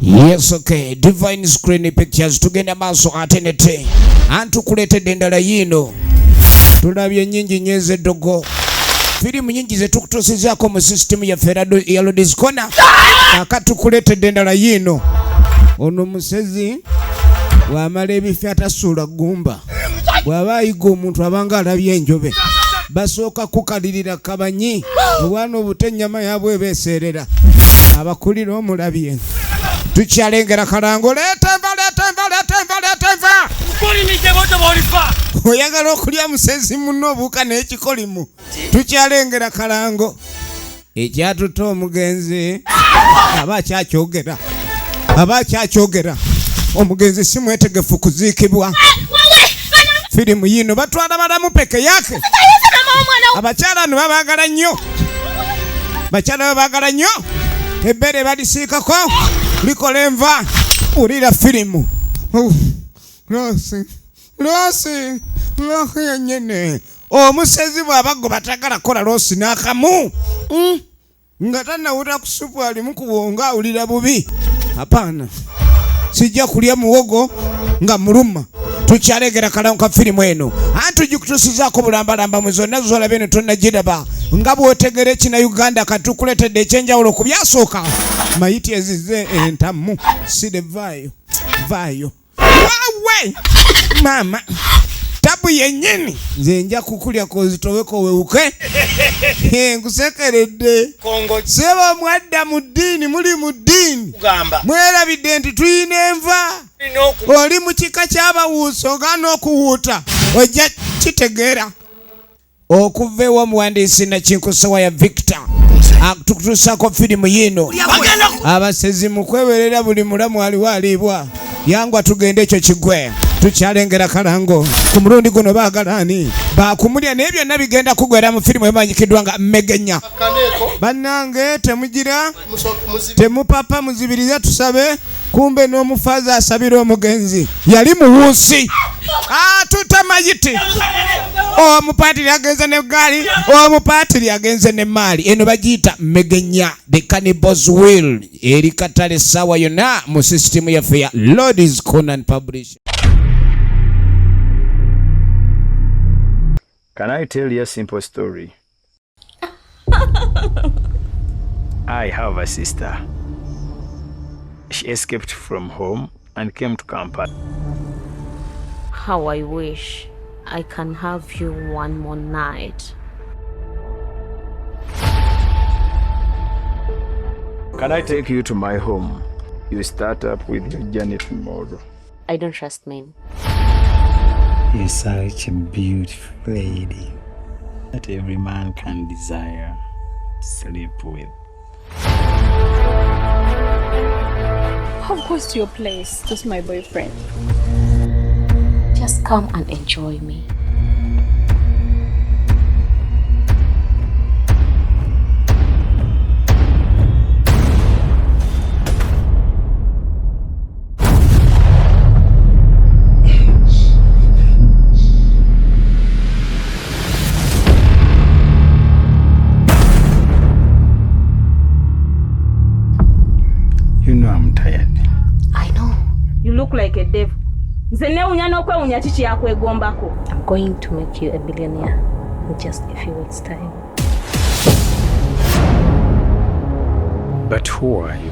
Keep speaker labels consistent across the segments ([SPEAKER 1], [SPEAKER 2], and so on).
[SPEAKER 1] Yes, okay. Divine Screen Pictures tugenda maaso ate nete antukuleetedde endala yiino tulabye nyingi nyo ez'eddogo firimu nyingi zetukutuusizaako mu sisitimu yaffe ya Lodies Corner akatukuleetedde endala yiino ono musezi bw'amala ebifi atasuula ggumba bw'aba ayiga omuntu abanga alabye enjobe basooka kukalirira kabanyi obwana obuto ennyama yaabwe eba eseerera abakulira omulabye tukyalengera kalango leeta enva leeta enva leeta enva leeta enva oyagala okulya musezi munno obuuka n'ekikolimu tukyalengera kalango ekyatutte omugenzi aba akyakyogera aba akyakyogera omugenzi si mwetegefu kuziikibwa firimu yiino batwala balamu peke yake abakyala no babaagala nnyo bakyala babaagala nnyo ebbere balisiikako likola enva wulira firimu loosi loosi yennyini omusezi bw'aba gwe batagala kukola loosi n'akamu mm. nga tanawuta ku supu alimu kuwonga awulira bubi apaana sijja kulya muwogo nga muluma tukyalegera kalamu ka firimu eno anti tugikutusizaako bulambalamba mu zonna zolabye ne tonnagiraba nga bw'otegera ekina uganda katukuletedde ekyenjawulo ku byasooka mayiti ezize entamu sire vaayo vaayo wawe maama tabu yennyini nze nja kukulya kozitoweko wewuke nkusekeredde sebo mwadda mu ddiini muli mu ddiini mwerabidde nti tulina enva oli mu kika ky'abawuusi ogaana okuwuuta ojja kitegeera okuva ew'omuwandiisi nakinkusawa ya victor atukutuusako firimu yiino abasezi mu kwewerera buli mulamu aliwo aliibwa yangwa tugende ekyo kigwe tukyalengera kalango ku mulundi guno baagala ani bakumulya naye byonna bigenda kugwera mu firimu emanyikiddwa nga megenya bannange temugira temupapa muzibirize tusabe kumbe n'omufaza asabira omugenzi yali muwuusi atuta mayiti omupatiri agenze ne gaali omupatiri agenze ne maali eno bagiyita megenya the cannibals will eri katale essaawa yonna mu sisitimu yaffe ya lords conan publish.
[SPEAKER 2] Can I tell you a simple story? I have a sister. She escaped from home and came to Kampala.
[SPEAKER 3] How I wish I can have you one more night.
[SPEAKER 2] Can I take you to my home? You start up with your journey tomorrow.
[SPEAKER 3] I don't trust men.
[SPEAKER 2] You're such a beautiful lady that every man can desire to sleep with.
[SPEAKER 4] How close to your place? Just my boyfriend.
[SPEAKER 3] Just come and enjoy me.
[SPEAKER 2] You know I'm tired.
[SPEAKER 3] I know.
[SPEAKER 5] You look like a devil. Nze newunya n'okwewunya kiki yakwegombako.
[SPEAKER 3] I'm going to make you a billionaire in just a few weeks time.
[SPEAKER 2] But who are you?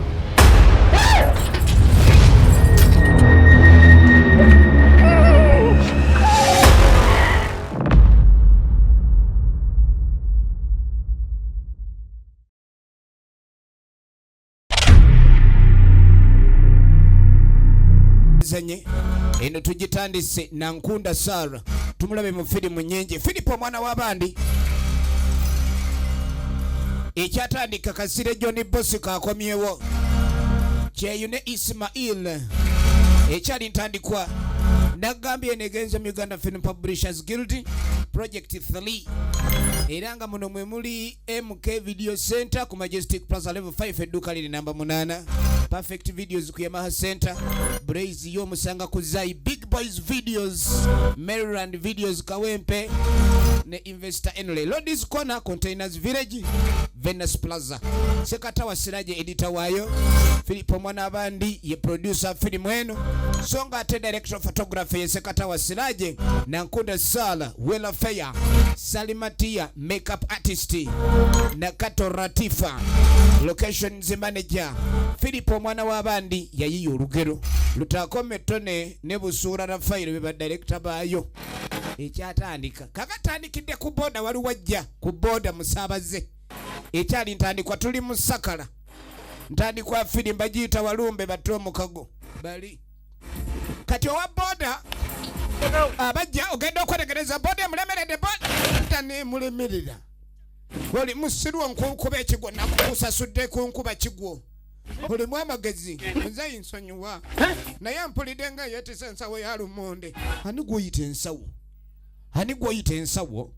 [SPEAKER 1] Zenye eno tugitandise na Nkunda Sarah, tumulabe mu firimu nyingi. Philip omwana w'abandi ekyatandika Kasire John Bosco akomyewo Kyeyune Ismail ekyali ntandikwa nagambye eno egenze mu Uganda Film Publishers Guild Project 3 era nga muno mwe muli MK Video Center ku Majestic Plaza Level 5 edduuka liri namba 8 Perfect Videos ku Yamaha Center Blaze yo musanga ku Zai Big Boys Videos Maryland Videos Kawempe ne Investor Enle Ladies Corner Containers Village. Venus Plaza. Sekatawa Siraje editor waayo, Philip Omwana abandi ye producer firimu eno, so nga ate director of photography ye Sekatawa Siraje, Nankunda Sala welfare, Salimatia makeup artist, Nakato Ratifa locations manager. Philip Omwana w'abandi yayiya olugero Lutakome Tone ne Busuura Rafairo be badirekita baayo. Ekyatandika kakatandikidde ku boda, waliwo ajja ku boda musaabaze. Ekyali ntandikwa, tuli mu sakala ntandikwa firimu bagiyita Walumbe Batte Omukago. Bali kati owa boda abajja ogenda okwetegereza boda emulemeredde, boda nemulemerera. Oli musiru, onkukuba ekigwo, nakukusasudde ku nkuba kigwo. Olimu amagezi? Nze nsonyiwa, naye mpulidde nga yeetisa ensawo ya lumonde. Ani gwoyita ensawo? Ani gwoyita ensawo?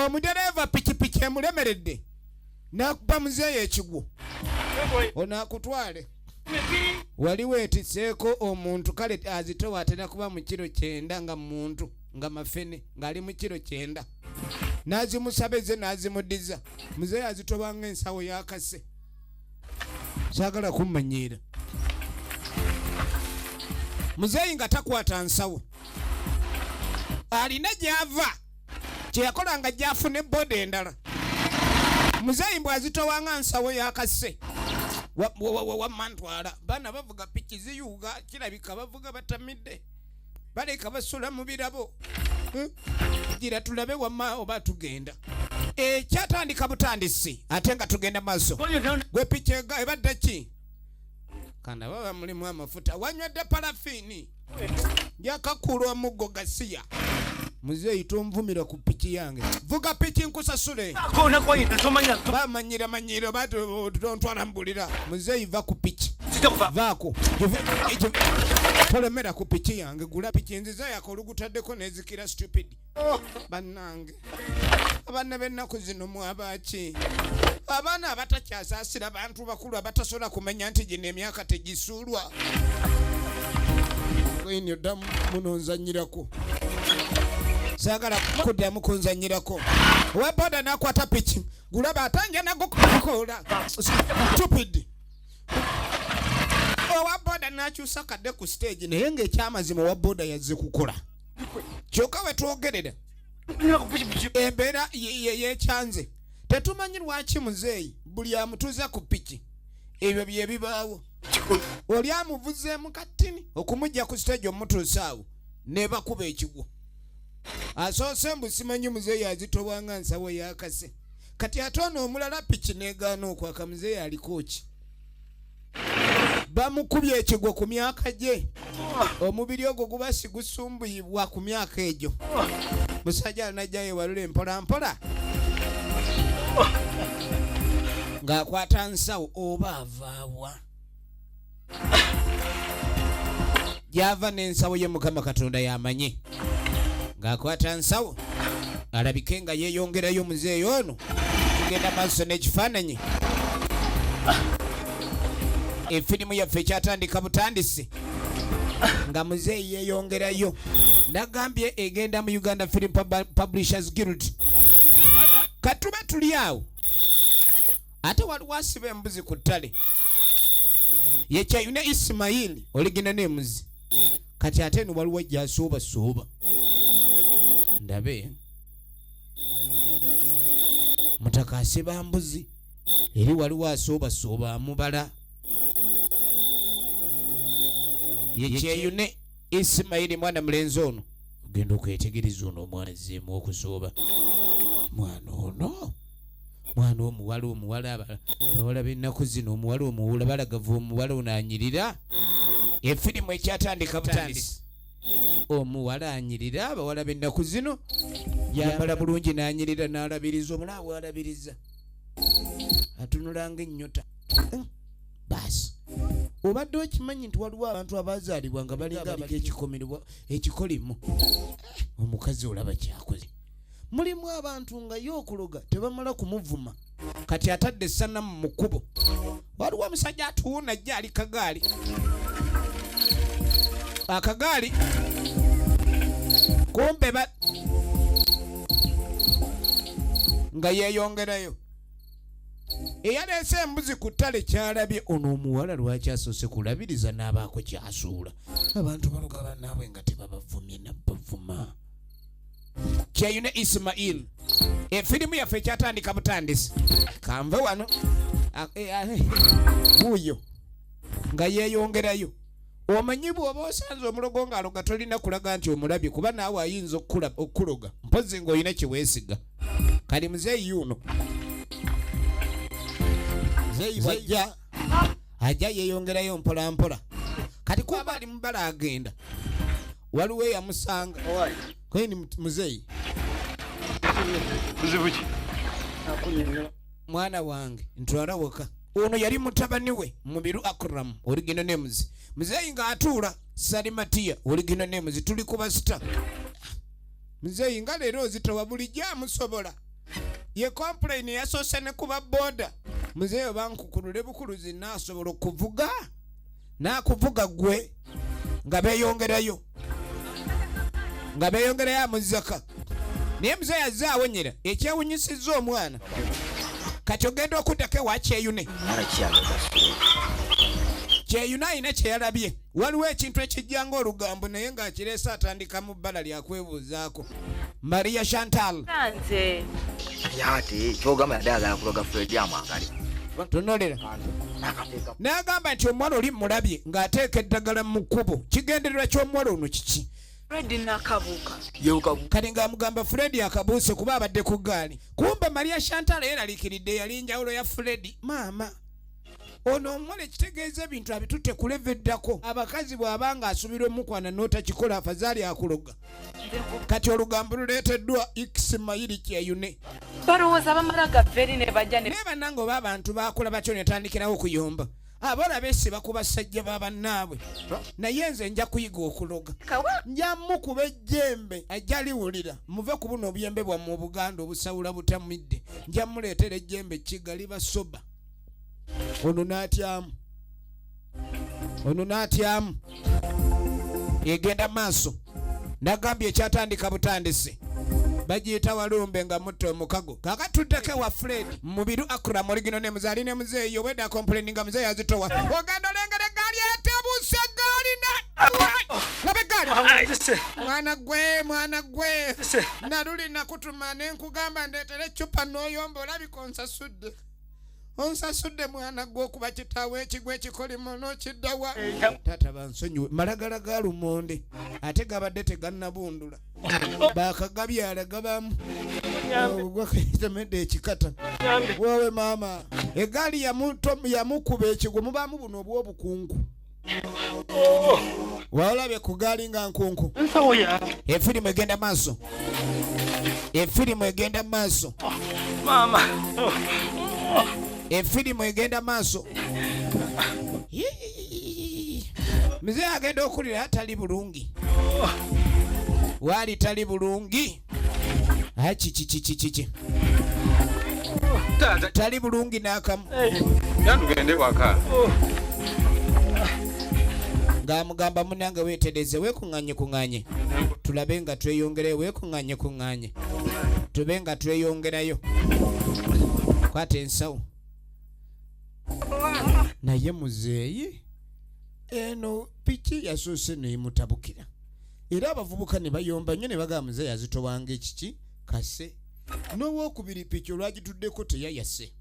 [SPEAKER 1] Omudereeva pikipiki emulemeredde n'akuba muzeeyo ekigwo. Ono akutwale wali weetiseeko omuntu. Kale azitowa atera kuba mu kiro 90, nga muntu nga mafene ng'ali mu kiro 90, n'azimusaba eze n'azimuddiza. Muzeeyo azitobanga ensawo yakase. Saagala kummanyiira. Muzeeyi nga takwata nsawo, alina gy'ava. Kyeyakola nga gyafuna eboda endala. Muzeeyi mbw azitowanga nsawo yakase. Wamma ntwala. Baana bavuga piki ziyuuga, kirabika bavuga batamidde, baleka basula mu birabo. Gira tulabe wamma oba tugenda. Ekyatandika butandisi ate nga tugenda maaso. Gwe piki ebadde ki? Kanda baba mulimu amafuta, wanywedde parafiini, njakakuula omuggo gasiya. Muzeeyi, tonvumira ku piki yange. Vuga piki nkusasule. Bamanyira manyira, tontwala mbulira. Muzeeyi, va ku piki, vaako, tolemera ku piki yange. Gula piki nziza yako olugutaddeko nezikira. Stupid. Bannange, abaana b'ennaku zino mwabaki? Abaana abatakyasaasira bantu bakulu, abatasobola kumanya nti gino emyaka tegisuulwa. Ini oddamu muno nzanyirako, saagala kuddamu kunzanyirako. Owa boda n'akwata piki, gulaba atanja nagukola. Stupid. Owa boda n'akyusa kadde ku stage, naye ng'ekyamazima owa boda yazze kukola. Kyokka we twogerera embeera yekyanze, tetumanyi lwaki muzeeyi buli amutuuza ku piki ebyo bye bibaawo. Oli amuvuzeemu katini okumujja ku stage, omutuusa awo nebakuba ekigwo. Asoose mbu simanyi muzeeyi azitobwanga nsawo yakase. Kati ate ono omulala piki negaana okwaka. Muzeeyi aliko ki? Bamukubye ekigwo ku myaka gye. Omubiri ogwo guba sigusumbuyibwa ku myaka egyo. Musajja alinajja yewalula mpola mpola ng'akwata nsawo oba avaawa gyava n'ensawo ye. Mukama Katonda yamanye. Ng'akwata nsawo alabike nga yeeyongerayo. Muzeeyi ono, tugenda maaso n'ekifaananyi. Efirimu yaffe ekyatandika butandisi nga muzeeyi yeeyongerayo. Nagambye egenda mu Uganda Film Publishers Guild. Katube tuli awo, ate waliwo asiba embuzi ku ttale, ye Kyayune Isimayiri oligina n'emuzi. Kati ate eno waliwo gyasuubasuuba. Ndabe mutaka asiba mbuzi eri, waliwo asuubasuuba amubala, ye Kyeyune Isimayiri. Mwana mulenzi ono ogenda okwetegereza, ono omwana azzeemu okusooba. Mwana ono, mwana omuwala, omuwala, abawala b'ennaku zino, omuwala omuwula balagavu. Omuwala ono anyirira. Efirimu ekyatandika butandisi, omuwala anyirira. Abawala b'ennaku zino, yambala bulungi n'anyirira n'alabiriza. Omulaawe alabiriza, atunulanga ennyota. Baasi obadde okimanyi nti waliwo abantu abazaalibwa nga balinga abaliko ekikomerwa, ekikolimu? Omukazi olaba kyakoze. Mulimu abantu nga ye okuloga tebamala kumuvuma. Kati atadde esanamu mu kkubo. Waliwo omusajja atuwuna ajja ali kagaali, akagaali kumbe ba nga yeeyongerayo. Eyaleese embuzi ku ttale kyalabye ono omuwala lwaki asoose kulabiriza n'abaako kyasuula. Abantu baloga bannaabwe nga tebabavumye nabavuma. Kyeyune Ismail, efirimu yaffe ekyatandika butandisi. Kanve wano wuuyo nga yeeyongerayo. Omanyi bw'oba osanze omulogo ng'aloga tolina kulaga nti omulabye, kuba naawe ayinza okukuloga, mpozzi ng'olina kye weesiga. Kali muzeeyi yuno, muzeeyi bw'ajja ajja yeeyongerayo mpola mpola. Kati kuba ali mubala agenda, waliwo eyamusanga kweni muzeeyi.
[SPEAKER 6] Buzibu ki?
[SPEAKER 1] Mwana wange ntwala waka. Ono yali mutabani we Mubiru Akram, original names. Muzeeyi ng'atuula Salimatiya, original names. Tuli ku basita. Muzeeyi nga leero ozitowa, bulijjo amusobola. Ye complain yasoose ne kuba boda. Muzeeyi oba nkukulule bukuluzi naasobola okuvuga n'akuvuga gwe. Nga beeyongerayo, nga beeyongerayo amuzaka, naye muzeeyi azze awonyera ekyewunyisizza omwana. Kati ogenda okuddako ewa Kyeyune. Kyeyune alina kyeyalabye, waliwo ekintu ekijja ng'olugambo, naye ng'akireese atandika mu bbala lyakwebuuzaako Maria Chantal.
[SPEAKER 5] Nze
[SPEAKER 7] ate kyogamba yadde ayagala kuloga Fred amwagale.
[SPEAKER 1] Tunolera n'agamba nti omuwala oli mulabye ng'ateeka eddagala mu kkubo. Kigendererwa ky'omuwala ono kiki?
[SPEAKER 5] Fred nakabuuka.
[SPEAKER 1] Kati ng'amugamba Fred akabuuse kuba abadde ku ggaali. Kumbe Maria Chantal yeeraliikiridde, yali njawulo ya Fred. Maama ono omuwala ekitegeeza ebintu abitutte ku level eddako. Abakazi bw'aba nga asuubira omukwana n'otakikola, afazaali akuloga. Kati olugambo luleeteddwa Isimayiri Kyeyune.
[SPEAKER 5] Balowooza bamala gava eri ne bajja ne
[SPEAKER 1] Naye bannange, oba abantu bakola batyo netandikirawo okuyomba, abawala beesiba ku basajja ba bannaabwe. Naye nze nja kuyiga okuloga.
[SPEAKER 5] Kawa.
[SPEAKER 1] Nja mukuba ejjembe ajja liwulira. Muve ku buno obyembe bwammwe obuganda obusawula butamidde. Nja muleetera ejjembe kigali basoba. Ono n'atyamu, ono n'atyamu. Egenda maaso, nagambye ekyatandika butandisi, bagiyita walumbe nga mutta omukago. Kakatuddeko ewa Fred Mubiru Akram, original ne muzaali ne muzeeyi obwedda complaining nga muzeeyi azitowa. Ogenda olengera eggaali etebuuse, eggaali na laba eggaali. Mwana gwe, mwana gwe, naluli nakutuma ne nkugamba ndeetera eccupa n'oyomba. Olabika onsasudde, onsasudde mwana gwe okuba kitaawe ekigwa ekikolimo n'okiddawa. Taata bansonyiwe, malagala ga lumonde ate gabadde tegannabundula, bakagabyala gabamu gwatemedde ekikata. Wowe maama, egaali yamukuba ekigwo. Mubaamu buno obw'obukungu, walabye ku gaali nga nkunku. Efirimu egenda maaso, efirimu egenda maaso.
[SPEAKER 6] Maama.
[SPEAKER 1] Efirimu egenda maaso. Mzee agenda okulira tali bulungi, waali tali bulungi. Akikikikikiki.
[SPEAKER 6] Taata.
[SPEAKER 1] Tali bulungi n'akamu.
[SPEAKER 6] Yatugende waka.
[SPEAKER 1] Ng'amugamba, munange weetereze, weekuŋŋanye kuŋŋanye, tulabe nga tweyongerayo, weekuŋŋanye kuŋŋanye, tube nga tweyongerayo. Kwata ensawo. Naye muzeeyi eno piki yasoose neemutabukira, era abavubuka ne bayomba nnyo ne bagamba muzeeyi azitowanga ekiki kase. N'owokubiri piki olwagituddeko teyayase.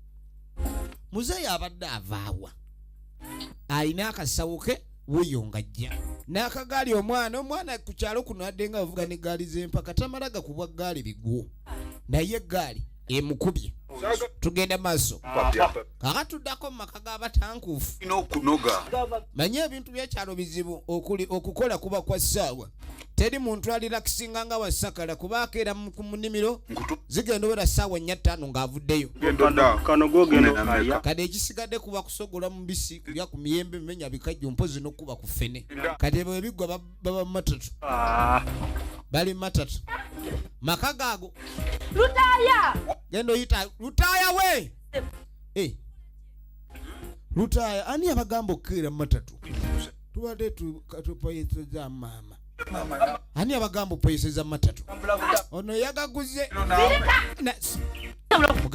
[SPEAKER 1] Muzeeyi abadde avaawa alina akasawo ke wuyo ng'ajja n'akagaali. Omwana, omwana ku kyalo kuno adde nga bavuga ne gaali z'empaka, tamala gakubwa gaali bigwo, naye eggaali emukubye. Tugenda maaso, kakatuddako mu maka g'abatankuufu.
[SPEAKER 6] N'okunoga.
[SPEAKER 1] Manye ebintu by'ekyalo bizibu okuli okukola kuba kwa ssaawa. Teri muntu alirakisinga nga wasakala kuba akeera ku munimiro, zigenda obera ssaawa 4, 5 ng'avuddeyo.
[SPEAKER 6] Kano gogenda okaya.
[SPEAKER 1] Kati ekisigadde kuba kusogola mubisi, kulya ku miyembe, menya bikajjo, mpozi n'okuba ku ffene. Kati ebyo ebiggwa baba matatu, bali matatu maka gaago.
[SPEAKER 5] Lutaaya.
[SPEAKER 1] Genda oyita Lutaaya we. Eh. Lutaaya, ani abagamba okukeera matatu? Tubadde tupoyeseza maama. Ani abagamba opoyeseza matatu? Ono yagaguze.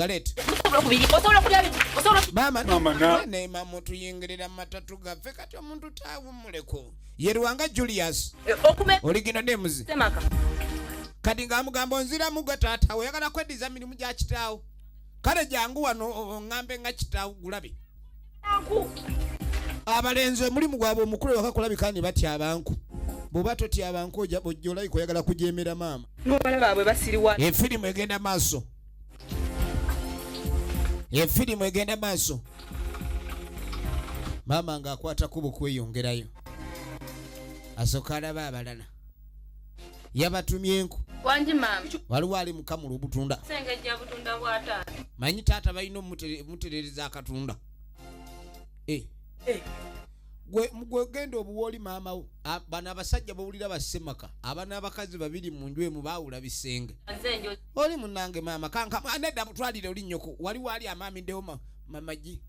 [SPEAKER 1] Ogaleete. Maama nema mutuyingirira mu matatu gaffe kati omuntu taawummuleko. Ye Lwanga Julius. Oligino Names. Kati ng'amugamba onziramu gwe taata oyagala kweddiza mirimu gya kitaawo. Kale jangu wano oŋŋambe nga kitaawo gulabe. Abalenzi omulimu gwabwe omukulu ewaka kulabika ne batya abanku. Bw'oba totya abanku ojja olabika oyagala kujeemera maama. Efirimu egenda maaso. Efirimu egenda maaso. Maama ng'akwata kubo kweyongerayo. Asooka alaba abalala. Yabatumye enku.
[SPEAKER 5] Wangi maama.
[SPEAKER 1] Waliwo ali mukamula obutunda.
[SPEAKER 5] Sengejja butunda bwa taata.
[SPEAKER 1] Manyi taata balina omutereereza akatunda. Gwe genda obuwa oli maama wo. Bano abasajja bawulira bassemaka. Abana abakazi babiri mu nju emu baawula bisenge. Oli munnange maama kanka nedda mutwalire oli nnyoko. Waliwo ali amaamiddewo mamagi.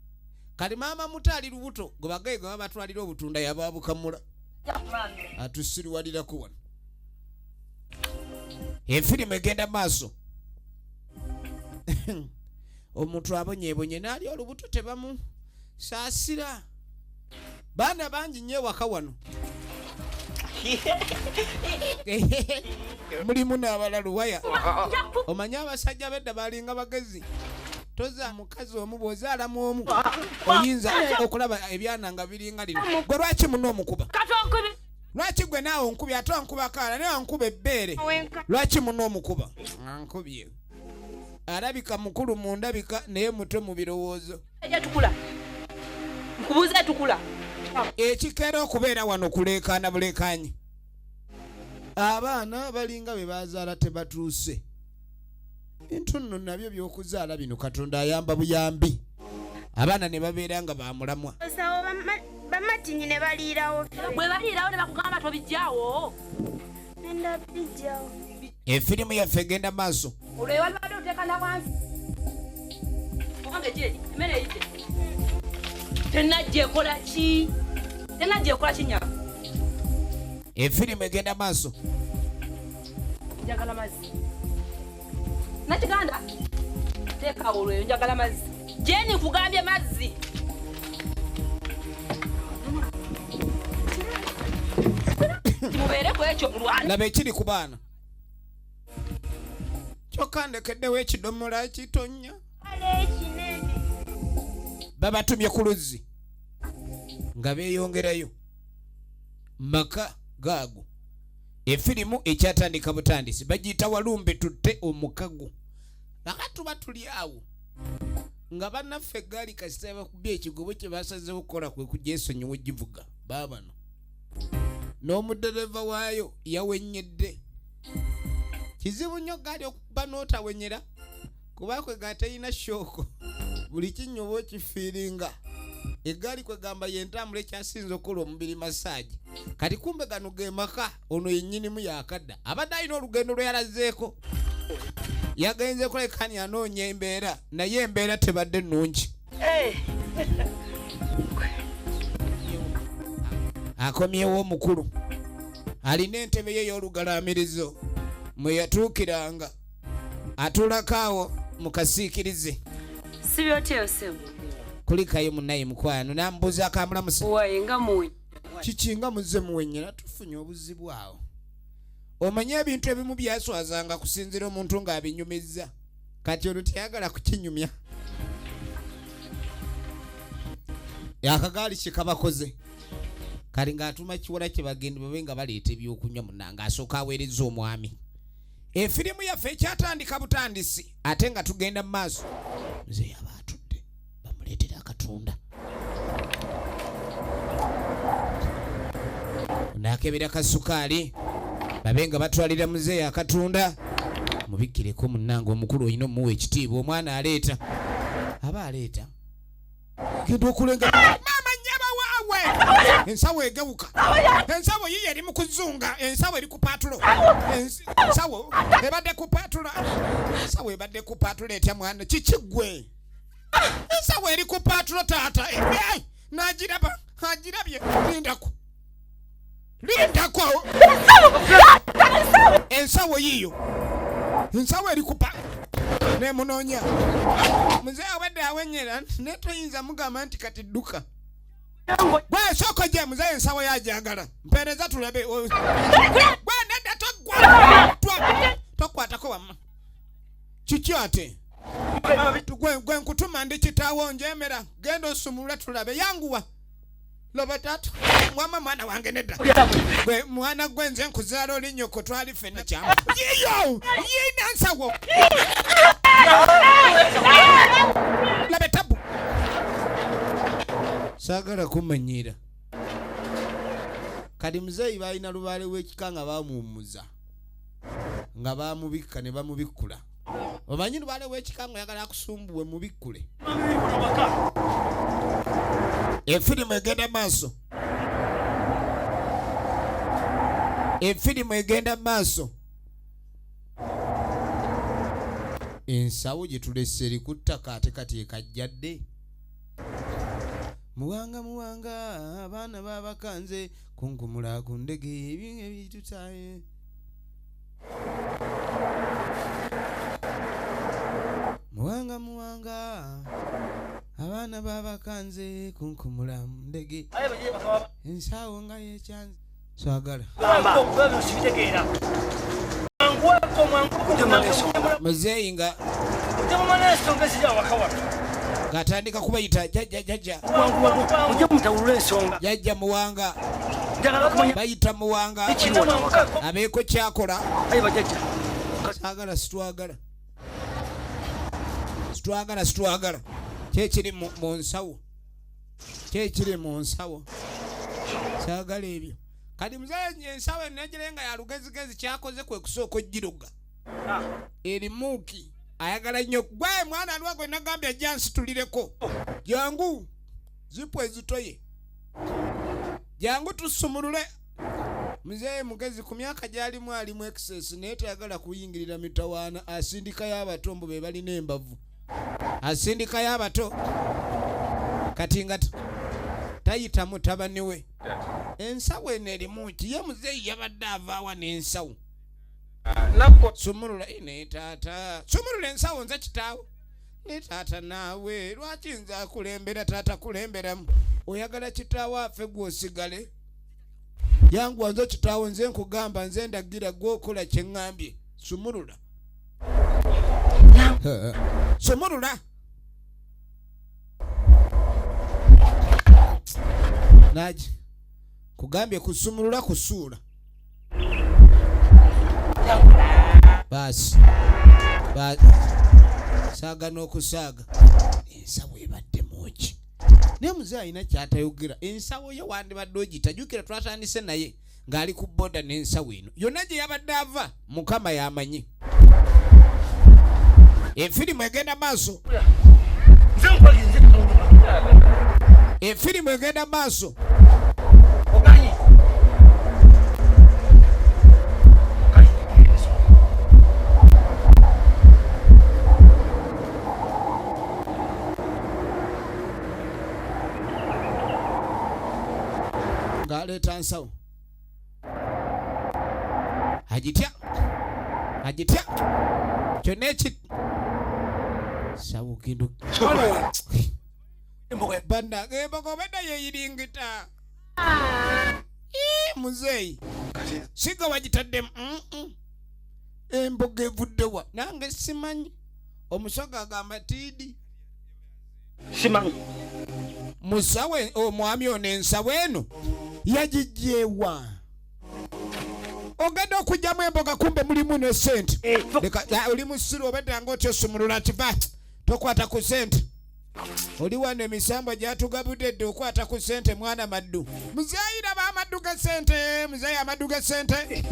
[SPEAKER 1] Kati maama muto ali lubuto gwe bagaye gwe babatwalira obutunda yababukamula. Atusiriwalirako wano. Efirimu egenda maaso. Omuntu abonyeebonye n'ali olubuto tebamu saasira. Baana bangi nnyo ewaka wano. Mulimu n'abalalu waya. Omanyi abasajja b'edda balinga bagezi. Toza mukazi omu bw'ozaalamu omu oyinza okulaba ebyana nga biringa lino. Gwe lwaki muno omukuba? Lwaki gwe naawe onkubye ate onkuba kaala naye onkuba ebbeere? Lwaki muno omukuba? Ankubye. Alabika mukulu mu ndabika naye muto mu birowoozo.
[SPEAKER 5] Nkubuuza tukula.
[SPEAKER 1] Ekikeera okubeera wano kuleekaana buleekaanyi. Abaana balinga be bazaala tebatuuse. Bintu nno nabyo by'okuzaala bino Katonda ayamba buyambi. Abaana ne babeera nga bamulamwa.
[SPEAKER 8] Bamatinyi ne baliirawo.
[SPEAKER 5] Bwe baliirawo ne bakugamba tobijjawo.
[SPEAKER 8] Nenda bijjawo.
[SPEAKER 1] Efirimu yaffe egenda maaso.
[SPEAKER 5] Olwo walibadde oteeka na wansi. Owange gye emmere eyite. Tenajja ekola ki? Tenajja ekola ki nnyabo?
[SPEAKER 1] Efirimu egenda maaso.
[SPEAKER 5] Njagala mazzi. Nakiganda teeka olwo njagala mazzi. Jeni nkugambye mazzi. Kimubeere ku ekyo mulwane.
[SPEAKER 1] Laba ekiri ku baana. Kyokka ndekeddewo ekidomola ekitonnya. Babatumye ku luzzi nga beeyongerayo maka gaago. Efirimu ekyatandika butandisi bagiyita Walumbe tutte omukago. Aka tuba tuli awo nga bannaffe eggaali kasita bakubye ekigobo kye basazeewo okukola kwe kugyesonyiwa ogivuga baabano. N'omudereva waayo yawennyedde. Kizibu nnyo ggaali okuba n'otawenyera kuba kwe ga teyina shooko. Buli kinnyo oba okifiiringa. Eggaali kwegamba y'entambula ekyasinze okukola omubiri massage. Kati kumbe gano ge maka ono yennyinimu yakadda. Abadde alina olugendo lwe yalazeeko. Yagenze kulekani anoonya embeera naye embeera tebadde nnungi. Akomyewo omukulu. Alina entebe ye ey'olugalaamirizo mwe yatuukiranga. Atuulako awo mu kasiikirize. Kulikayo munnaye mukwano n'amubuuzaako amulamusa. Kiki nga muzze muwenyera tufunye obuzibu awo. Omanye ebintu ebimu byaswazanga kusinziira omuntu ng'abinyumizza. Kati olwo teyagala kukinyumya. Akagaali kye kabakoze. Kali ng'atuma kiwala kye bagenda babe nga baleeta ebyokunywa munnange asooka aweereza omwami. Efirimu yaffe ekyatandika butandisi ate nga tugenda mu maaso. Nze yaba atudde bamuleetera akatunda. N'akebera ka sukaali babe nga batwalira muzeeyi akatunda. Mubikkireko munnange omukulu olina omuwa ekitiibwa omwana aleeta. Aba aleeta. Genda okulenga maama nnyaba waawe. Ensawo egewuka. Ensawo yiyo eri mu kuzunga. Ensawo eri ku paatulo. Ensawo ebadde ku paatula. Ensawo ebadde ku paatula etya mwana? Kiki ggwe? Ensawo eri ku paatulo taata. N'agiraba, agirabye. Lindako. Lindako. Ensawo yiyo. Ensawo eri ku Nemunoonya muzeeyi obadde awenyera, naye toyinza mugamba nti kati dduka. Gwe sooka ojje, muzeeyi ensawo yajagala mpeereza tulabe. Gwe nedda, toggwa, tokwatako wamma. Kiki ate? Gwe nkutuma, ndi kitaawo, njemera, genda osumulule tulabe, yanguwa. Loba taata mwama, mwana wange nedda. Gwe mwana gwe, nze nkuzaala, oli nnyoko, twali ffenna kyamu. Yiyo yina nsawo, labe tabu, saagala kumanyiira. Kati muzeeyi balina lubaale w'ekika nga bamuwummuza, nga bamubikka ne bamubikkula. Omanyi lubaale w'ekika nga oyagala akusumbuwe, mubikkule. Efirimu egenda maaso, efirimu egenda maaso. Ensawo gye tulese eri ku ttaka, ate kati ekajjadde. Muwanga, muwanga, abaana babakanze kunkumula ku ndege ebinga ebitutaye. Muwanga, muwanga, abaana babakanze kunkumula mu ndege, ensawo nga yekyanze, swagala. Muzeeyi nga ng'atandika kubayita jajja, jajja, jajja Muwanga. Bayita Muwanga abeeko kyakola. Saagala, sitwagala, sitwagala, sitwagala. Kyekiri mu nsawo, kyekiri mu nsawo, saagala ebyo. Kati muzeeyi ensawo enegere nga yalugezigezi, kyakoze kwe kusooka ogiruga erimuuki. Ayagala nnyo. Gwe mwana aliwa gwe nagambye ajja nsitulireko? Jangu, zipu ezitoye, jangu tusumulule. Muzeeyi mugezi ku myaka gyalimu, alimu excess, naye tayagala kuyingirira mitawaana. Asindikayo abato mbu be balina embavu, asindikayo abato. Kati nga tayita mutabani we. Ensawo eno erimu ki? Ye muzeeyi yabadde avaawa n'ensawo? Sumulula. Naye taata, sumulula ensawo, nze kitaawo. Ne taata naawe, lwaki nze akulembera? Taata kulemberamu, oyagala kitaawo afe gwosigale? Yanguwa, nze kitaawo, nze nkugamba, nze ndagira, gwokola kyeŋŋambye. Sumulula, sumulula. Nagi kugambye kusumulula, kusuula baasi. Saaga n'okusaaga. Ensawo ebadde muki? Naye muzeeyi alina kyatayogera. Ensawo ye wandibadde ogita. Jjukira twatandise naye ng'ali ku boda n'ensawo eno yonna gye yabadde ava, Mukama yamanyi. Efirimu egenda maaso, efirimu egenda maaso. Ng'aleeta nsawo, agitya, agitya kyonna eki sawo gendo bannange, embogo obadde yeyiringita. Ii, muzeeyi siga wagitaddemu. Embogo evuddewa? Nange simanyi. Omusoga agamba tiidi.
[SPEAKER 6] Simanyi.
[SPEAKER 1] Musawe omwami ono ensawo eno yagijjeewa? Ogenda okugyamu emboga, kumbe mulimu ne sente. Leka, ah, oli musiru, obadde nga otyo sumulula kiva, tokwata ku sente. Oli wano emisambwa gyatugabudde dde, okwata ku sente. Mwana maddu, muzeeyi raba amaddu ga sente. Muzeeyi, amaddu ga sente,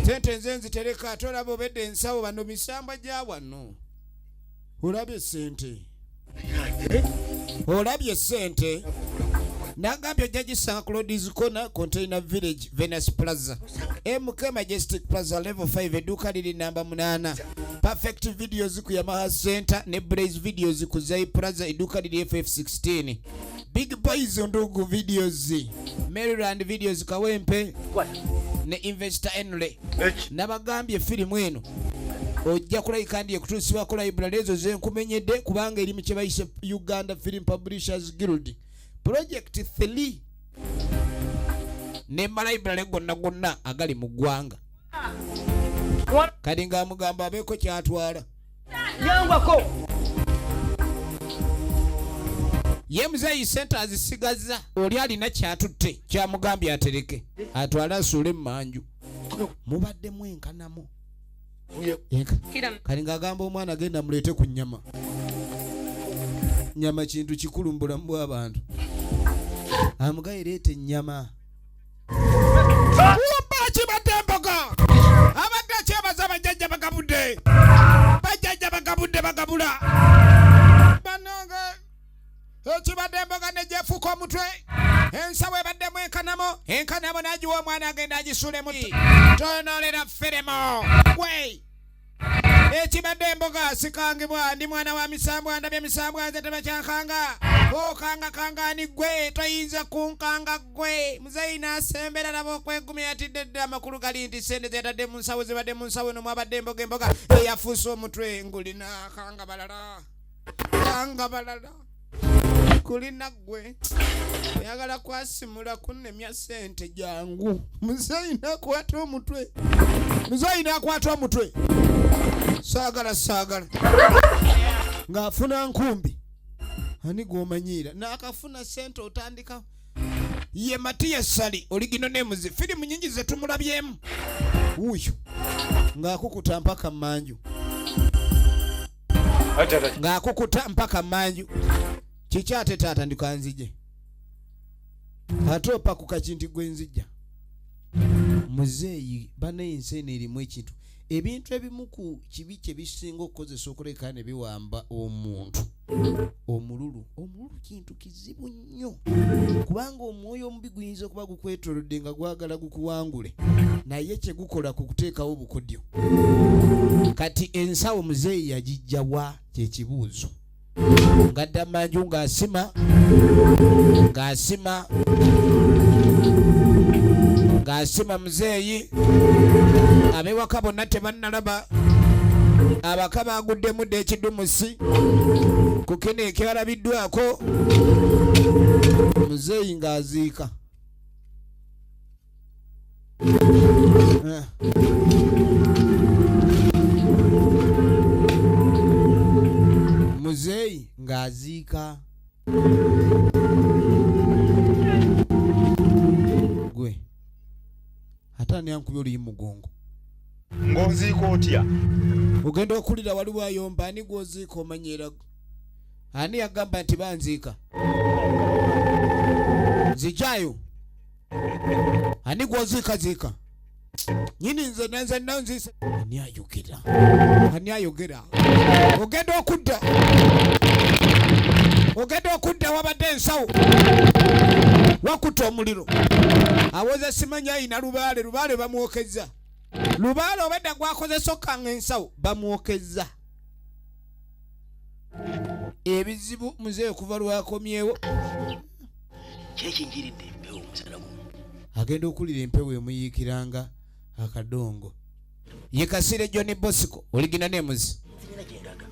[SPEAKER 1] sente nze nzitereka, ate olaba obedde ensawo. Bano misambwa gya wano. Olabye sente, olabye sente. Nagambye ojja gisanga ku Ladies Corner, Container Village, Venus Plaza, MK Majestic Plaza, level 5, edduuka liri namba 8. Perfect Videos ku Yamaha Center ne Blaze Videos ku Zai Plaza, edduuka liri FF16. Big Boys Ndugu Videos, Maryland Videos Kawempe ne Investor Enle. Nabagambye firimu eno. Ojja kulabika ndi ekutuusibwako library ezo zenkumenyedde kubanga eri mu kye bayise Uganda Film Publishers Guild Project 3 ne malibrary gonna gonna agali mu ggwanga. Kati ng'amugamba abeeko kyatwala.
[SPEAKER 6] Yangwako.
[SPEAKER 1] Ye muzeeyi ssente azisigazza, oli alina kyatutte kyamugambye atereke atwale asuule mu manju. Mubaddemu enkanamu. Kati ng'agamba omwana agenda muleete ku nnyama. Nnyama kintu kikulu mu bulamu bw'abantu. Amugaye leeta ennyama. Wumba kibadde emboga. Abadde akyebaza bajjajja bagabudde. Bajjajja bagabudde bagabula. Bannange ekibadde emboga ne gyefuuka omutwe. Ensawo ebaddemu enkanamo, enkanamo n'agiwa omwana agenda agisuulemu. Tonolera firimu. Gwe ekibadde emboga sikangibwa, ndi mwana wa misambwa, ndabye misambwa nze tebakyankanga. Okangakanga ani gwe, toyinza kunkanga gwe. Muzeeyi n'asembera laba okwegumya yatidde dda. Amakulu gali nti ssente ze yatadde mu nsawo zibadde mu nsawo eno mwabadde emboga, emboga eyafuuse omutwe. Ngulina kanga balala, kanga balala, kulina ggwe oyagala kwasimula kunnemya ssente jangu. Muzeeyi n'akwata omutwe, muzeeyi n'akwata omutwe. Saagala, saagala ng'afuna nkumbi. Ani gw'omanyiira n'akafuna ssente otandika? Ye Matiya Sali oligino nemuzi firimu nyingi zetumulabyemu. Wuuyo ng'akukuta mpaka mmanju, ng'akukuta mpaka mmanju. Kiki ate taata? Ndika nzije ate opakuka kinti gwe nzijja. Muzeeyi banaye ensi eno erimu ekintu, ebintu ebimu ku kibi kye bisinga okukozesa okuleka ne biwamba omuntu, omululu. Omululu kintu kizibu nnyo kubanga omwoyo omubi guyinza okuba gukwetoolodde nga gwagala gukuwangule, naye kye gukola ku kuteekawo obukodyo. Kati ensawo muzeeyi yagijja wa? Kyekibuuzo. Ngadda manju ng'asima, ng'asima, ng'asima. Muzeeyi ab'ewaka bonna tebannalaba, abaka baguddemu dda ekidumusi ku kino ekyalabiddwako muzeeyi ng'aziika. Muzeeyi ng'aziika gwe ate ani ankubye oluyi mugongo?
[SPEAKER 9] Ng'oziika otya?
[SPEAKER 1] Ogenda okulira waliwo ayomba. Ani gw'oziika? Omanyiira ani yagamba nti banziika? Nzijaayo, ani gw'oziikaziika? Nyini nze nenze nanziise. Ani ayogera? Ani ayogera? Ogenda okudda, ogenda okudda wabadde ensawo wakutta omuliro. Awoza simanyi ayina lubaale, lubaale bamwokezza lubaale obedda gwakozesa okukanga ensawo bamwokezza. Ebizibu muzeeyi okuva lwakomyewo
[SPEAKER 7] Kyekinjiridde empewo omusana guno.
[SPEAKER 1] Agenda okulira empewo emuyiikiranga akadongo. Ye Kasire John Bosco oligina nemuzi.
[SPEAKER 7] Sirina kyendaga.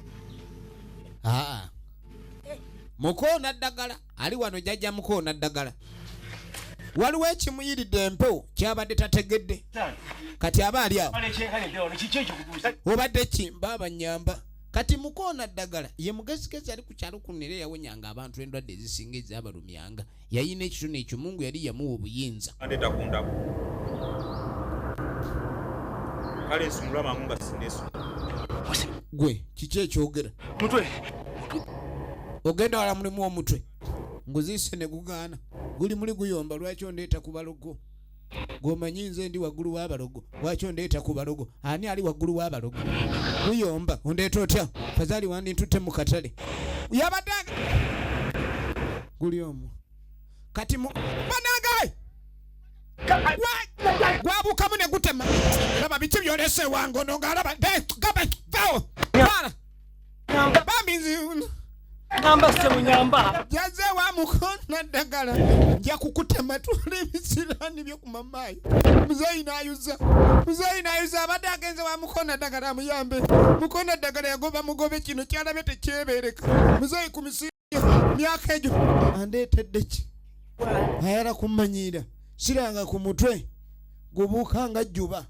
[SPEAKER 1] Aa, mukoona ddagala ali wano, jjajja mukoona ddagala. Waliwo ekimuyiridde empewo kyabadde tategedde. Kati aba ali awo obadde ki? Baaba nyamba. Kati mukoona ddagala ye mugezigezi ali ku kyalo kuno, era yawonyanga abantu endwadde ezisinga ezabalumyanga. Yayina ekitone ekyo, Mungu yali yamuwa obuyinza.
[SPEAKER 9] Andeeta ku ndabu. Kale nsumulwa mangu nga sineesu.
[SPEAKER 1] Gwe kiki ekyogera?
[SPEAKER 6] Mutwe.
[SPEAKER 1] Ogenda wala mulimu omutwe nguziise ne gugaana, guli muli guyomba. Lwaki ondeeta ku balogo? Gwomanyi nze ndi waggulu w'abalogo, lwaki ondeeta ku balogo? Ani ali waggulu w'abalogo? Guyomba, ondeeta otya? Fazaali wandintutte mu katale. Yabadde guli omwo. Kati mu banange gwabuukamu ne gutema. Laba biki byolese ewange ono ng'alaba. Gaba vawo twala bambi nzi.
[SPEAKER 6] Ngamba ssemunyamba.
[SPEAKER 1] Jaze wa mukona ddagala nja kukutema twala ebisiraani byo ku mamaayi. Muzeeyi n'ayuza, muzeeyi n'ayuza, abadde agenze wa mukona ddagala amuyambe. Mukona ddagala yagoba mugobe, kino kyalabye tekyebeereka. Muzeeyi ku misiri myaka egyo andeetedde ki? Ayala kummanyiira siranga ku mutwe gubuuka nga jjuba.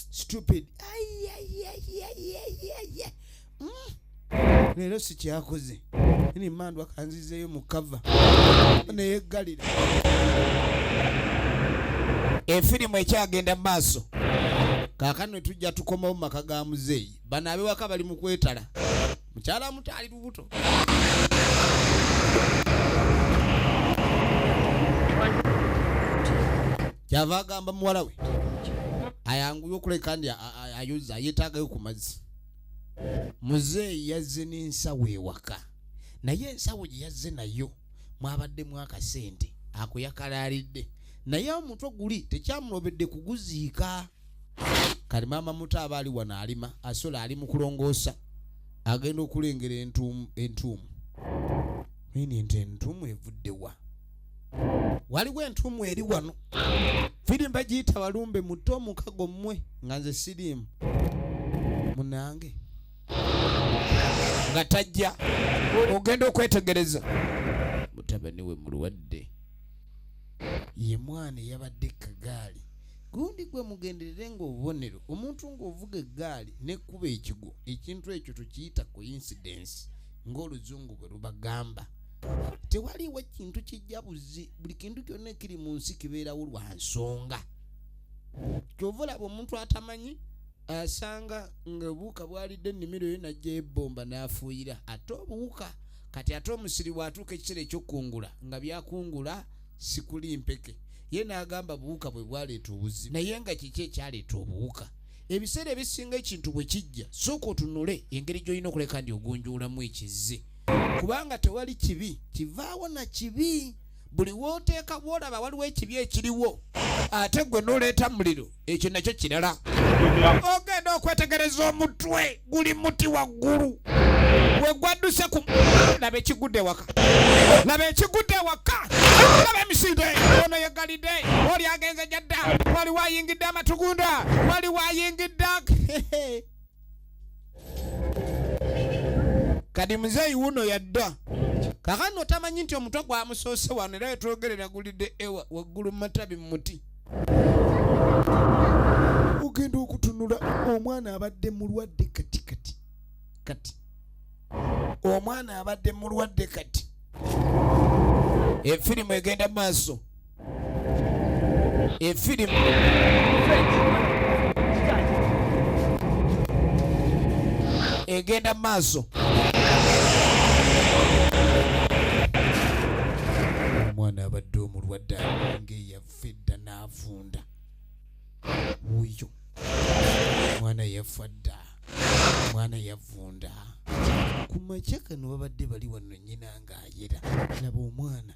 [SPEAKER 1] Stupid. Ayayayayayaya. Leero sikyakoze ni mandwa kanzizeeyo mu kava neyeggalira. Efirimu ekyagenda mu maaso. Kaakano tujja tukomawo mu maka ga muzeeyi. Bano ab'ewaka bali mu kwetala, mukyala muto ali lubuto. Kyava agamba muwala we ayanguye okuleka ndi ayoza, yeetaagayo ku mazzi. Muzeeyi yazze n'ensawo ewaka, naye ensawo gye yazze nayo mwabaddemu akasente ako yakalaalidde, naye omutwe guli tekyamulobedde kuguziika. Kati maama muto aba ali wano alima asola, ali mu kulongoosa, agenda okulengera entuumu. Entuumu nini nti entuumu evudde wa? Waliwo entuumu eri wano. Firimu bagiyita Walumbe muto omukago mmwe nga nze siriimu munange nga tajja. Ogenda okwetegereza mutabani we mulwadde, ye mwana eyabadde kagaali gundi. Gwe mugenderere ng'obubonero, omuntu ng'ovuga eggaali nekkuba ekigo, ekintu ekyo tukiyita coincidence ng'oluzungu bwe lubagamba. Tewaliwo kintu kijja buzi, buli kintu kyonna ekiri mu nsi kibeerawo lwa nsonga. Kyova olaba omuntu atamanyi asanga ng'obuwuka bwalidde ennimiro yo, najjayo ebbomba n'afuuyira ate obuwuka. Kati ate omusiri bw'atuuka ekiseera eky'okukungula nga byakungula sikuli mpeke, ye n'agamba buwuka bwe bwaleeta obuzibu. Naye nga kiki ekyaleeta obuwuka? Ebiseera ebisinga ekintu bwe kijja, sooka otunule engeri gy'olina okuleka ndi ogunjuulamu ekizze, kubanga tewali kibi kivaawo na kibi. Buli wooteeka woolaba waliwo ekibi ekiriwo, ate gwe n'oleeta muliro, ekyo nakyo kirala. Ogenda okwetegereza omutwe guli muti waggulu we gwadduse ku. Laba ekigudde waka, laba ekigudde waka, laba emisinde. Ono yegalidde, oli agenze jadda, waliwo ayingidde amatugunda, waliwo ayingidde. Kati muzeeyi wuno yadda kakano tamanyi nti omutwe gwamusoose wano, era wetwogerera gulidde ewa waggulu mu matabi mu muti. Ogenda okutunula omwana abadde mulwadde kati kati kati omwana abadde mulwadde kati. Efirimu egenda maaso, efirimu egenda maaso. Omwana abadde omulwadde ngaeyafa edda n'avunda. Wuyo mwana yafa dda, mwana yavunda. Ku makya kano babadde bali wano, nnyina ng'ayera. Laba omwana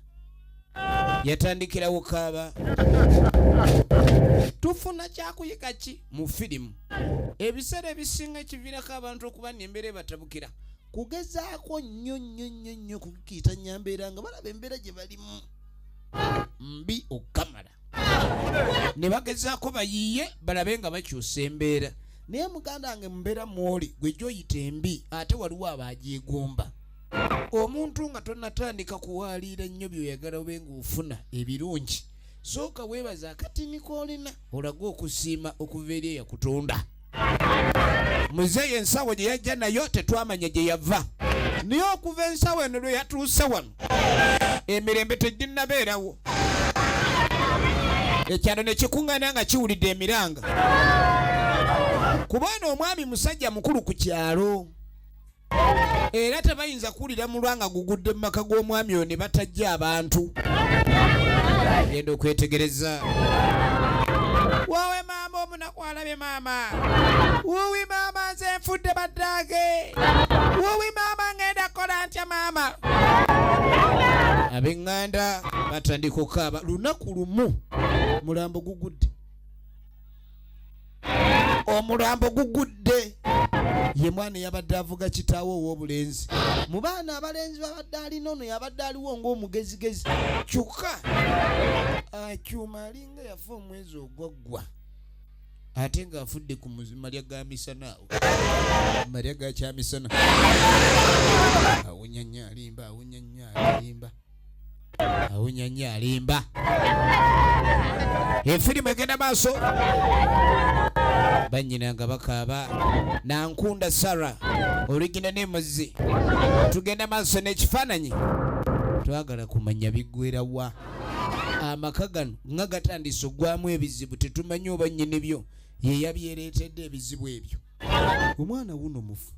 [SPEAKER 1] yatandikirawo kaaba. Tufuna kyakuyiga ki mu firimu? Ebiseera ebisinga ekiviirako abantu okuba nembeera ebatabukira kugezaako nnyo nnyo nnyo nnyo kukiitanya mbeera nga balaba embeera gye balimu mbi okukamala, ne bagezaako bayiiye balabe nga bakyusa embeera. Naye muganda wange, mu mbeera mwoli gwe gyoyita embi, ate waliwo abagyegomba. Omuntu nga tonnatandika kuwaaliira nnyo byoyagala obe ng'ofuna ebirungi, sooka weebaza akatini k'olina, olage okusiima okuva eri eyakutonda. Muzeeyi ensawo gye yajja nayo tetwamanya gye yava, naye okuva ensawo eno lwe yatuuse wano emirembe teginnabeerawo. Ekyalo ne kikuŋŋaana nga kiwulidde emiranga, kuba ono omwami musajja mukulu ku kyalo, era tebayinza kuwulira mulwa nga gugudde mu maka g'omwami oyo ne batajja. Abantu genda okwetegereza, wowe maama omunaku alabye maama, wuwi maama nze nfudde baddange, wuwi maama ngenda kukola ntya maama. Ab'eŋŋanda batandika okukaaba. Lunaku lumu mulambo gugudde. Omulambo gugudde. Ye mwana yabadde avuga kitaawe ow'obulenzi. Mu baana abalenzi babadde alina ono yabadde aliwo ng'omugezigezi. Kyokka akyuma alinga yafa omwezi ogwaggwa. Ate ng'afudde ku malya ga misana awo. Malya ga kyamisana. Awunya nnyo alimba, awunya nnyo alimba. Awunya nnyo alimba. Efirimu egenda maaso. Bannyina nga bakaaba. Nankunda Sarah original n'emuzi. Tugenda maaso n'ekifaananyi. Twagala kumanya biggwera wa. Amaka gano nga gatandise oggwamu ebizibu tetumanyi oba nnyini byo ye yabyereetedde ebizibu ebyo. Omwana wuno mufu.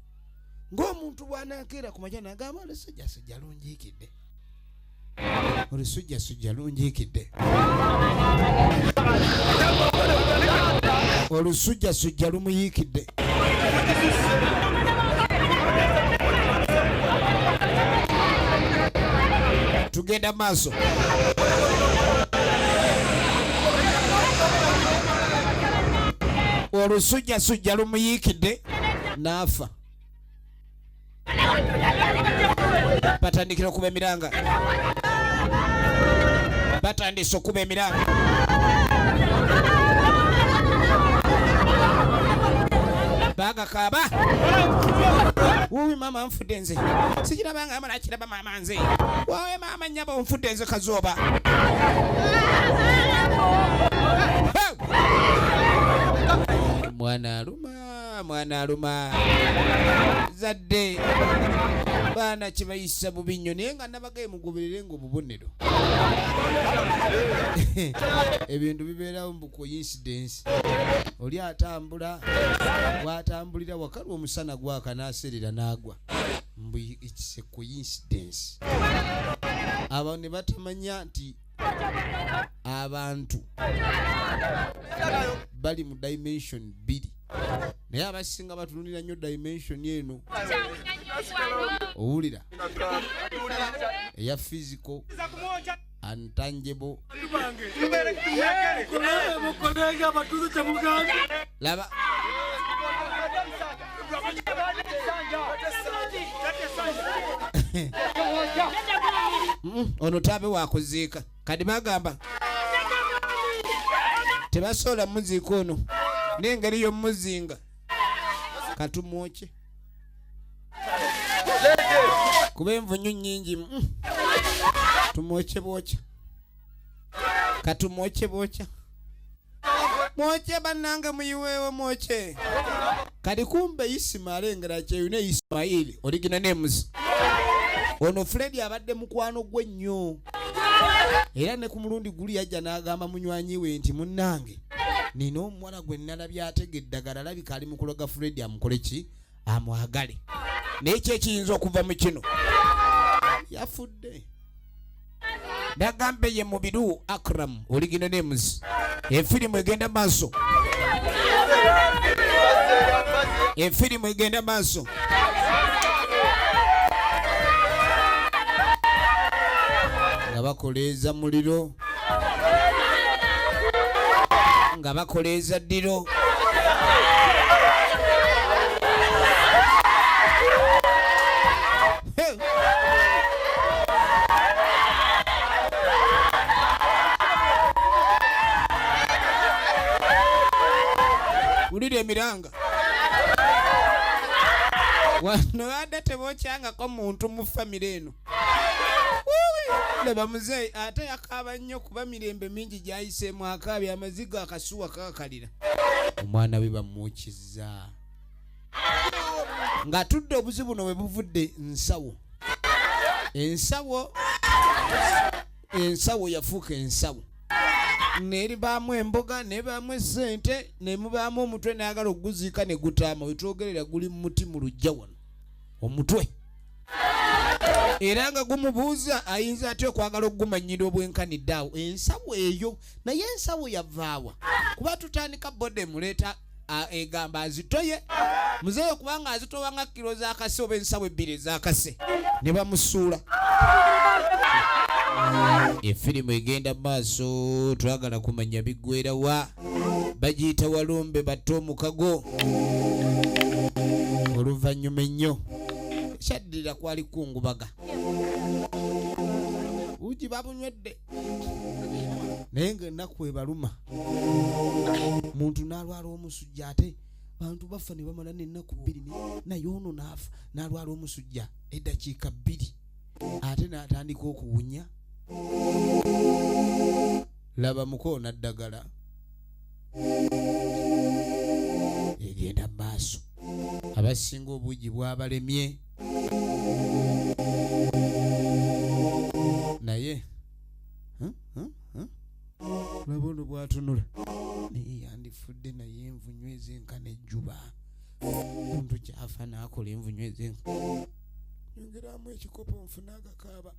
[SPEAKER 1] Ng'omuntu bw'anaakeera ku makya n'agamba olusujjasujja lunjiikidde. Olusujjasujja lunjiikidde. Olusujjasujja lumuyiikidde. Tugenda maaso. Olusujjasujja lumuyiikidde n'afa. Batandikira okuba emiranga. Batandise okuba emiranga. Bagakaaba. Wuuwi maama nfudde nze. Sikirabanga amala kiraba maama nze. Waawe maama nnyabo nfudde nze kazooba. Mwana aluma, mwana aluma. Zadde. Baana kibayisa bubi nnyo naye nga nabagaye mugoberere ng'obubonero. Ebintu bibeerawo mu coincidence. Oli atambula, bw'atambulira wakalu omusana gwaka n'aseerera n'agwa. Mbu it's a coincidence. Abo ne batamanya nti abantu bali mu dimension bbiri. Naye abasinga batunulira nnyo dimension eno. Owulira eya physical and tangible. Laba ono tabe wakuziika. Kadi bagamba tebasobola muziika ono n'engeri y'omuzinga katumwokye kuba envunyu nnyingi. Tumwokye bwokya, katumwokye bwokya, mwokye bannange muyiweewo mwokye. Kati kumbe Isima alengera kyeyune Ismaili original names. Ono Fred abadde mukwano gwe nnyo era ne ku mulundi guli yajja n'agamba munywanyi we nti munnange nina omuwala gwe nnalabye atega eddagala alabika ali mu kuloga Fred amukole ki amwagale. Naye ki ekiyinza okuva mu kino? Yafudde. Nagambe ye Mubiru Akram original names. Efirimu egenda maaso. Efirimu egenda maaso. Nga bakoleeza muliro, nga bakoleeza ddiro. Wulira emiranga. Wano badde tebokyangako muntu mu famire eno. Laba muzeeyi ate yakaaba nnyo kuba mirembe mingi gy'ayiseemu akaabye amaziga akasuwa kaakalira. Omwana we bamwokizza. Ng'atudde obuzibu buno we buvudde nsawo. Ensawo, ensawo yafuuka ensawo. N'eribaamu emboga, n'ebaamu essente, ne mubaamu omutwe n'ayagala okuguziika ne gutaama. We twogerera guli mu muti mu luggya wano. Omutwe. Era nga gumubuuza ayinza atya okwagala okugumanyira obwenkanidde awo ensawo eyo. Naye ensawo yavaawa kuba tutandika bode emuleeta egamba azitoye muzeeyo kubanga azitowa nga kiro z'akase oba ensawo ebbiri ez'akase ne bamusuula. Efirimu egenda maaso, twagala kumanya biggwera wa. Bagiyita walumbe batte omukago. Oluvannyuma ennyo ekyaddirira kwali kungubaga. Buugi babunywedde. Naye ng'ennaku ebaluma. Muntu n'alwala omusujja ate bantu bafa ne bamala n'ennaku bbiri naye ono n'afa n'alwala omusujja eddakiika bbiri ate n'atandika okuwunya. Laba mukoona ddagala egenda maaso. Abasinga obuugi bwabalemye naye laba ono bwatunula naye yandifudde naye envunyu ezenkana ejjuba. Omuntu kyafa n'akola envunyu ezenkana. Nyongeramu ekikopo nfune agakaaba.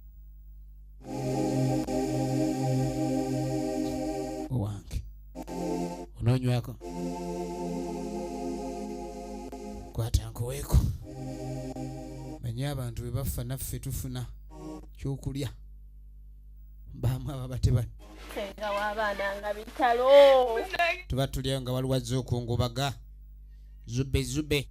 [SPEAKER 1] Owange onoonywako kwata nkuweeko. Manye abantu bwe bafa naffe tufuna kyokulya. Baamu ababate bano tuba tulyayo nga waliwo azze okungubaga. Zube zube.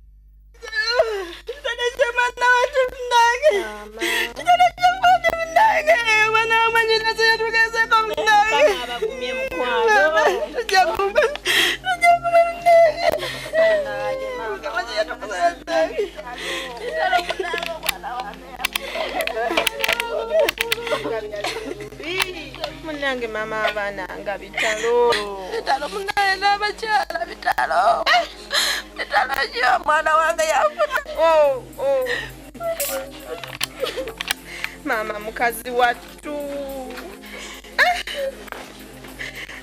[SPEAKER 5] Munange mama abaana nga bitalo. Bitalo munange n'abakyala bitalo. Bitalo nnyo omwana wange yafuna. Oh, oh. Mama mukazi wattu.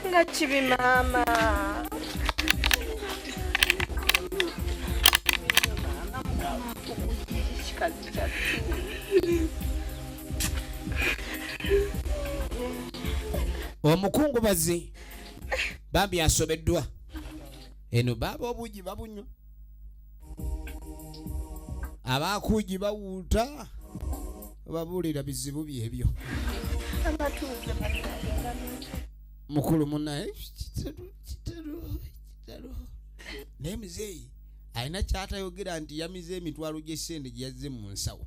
[SPEAKER 5] Nga kibi mama. Kikazi kyattu.
[SPEAKER 1] Omukungubazi bambi asobeddwa. Eno baaba obuugi babunywa. Abaakuugi bawuuta babuulira bizibu byebyo. Mukulu munnaye kitalo kitalo. Naye muzeeyi alina kyatayogera nti yamize emitwalo gy'essente gye yazze mu nsawo.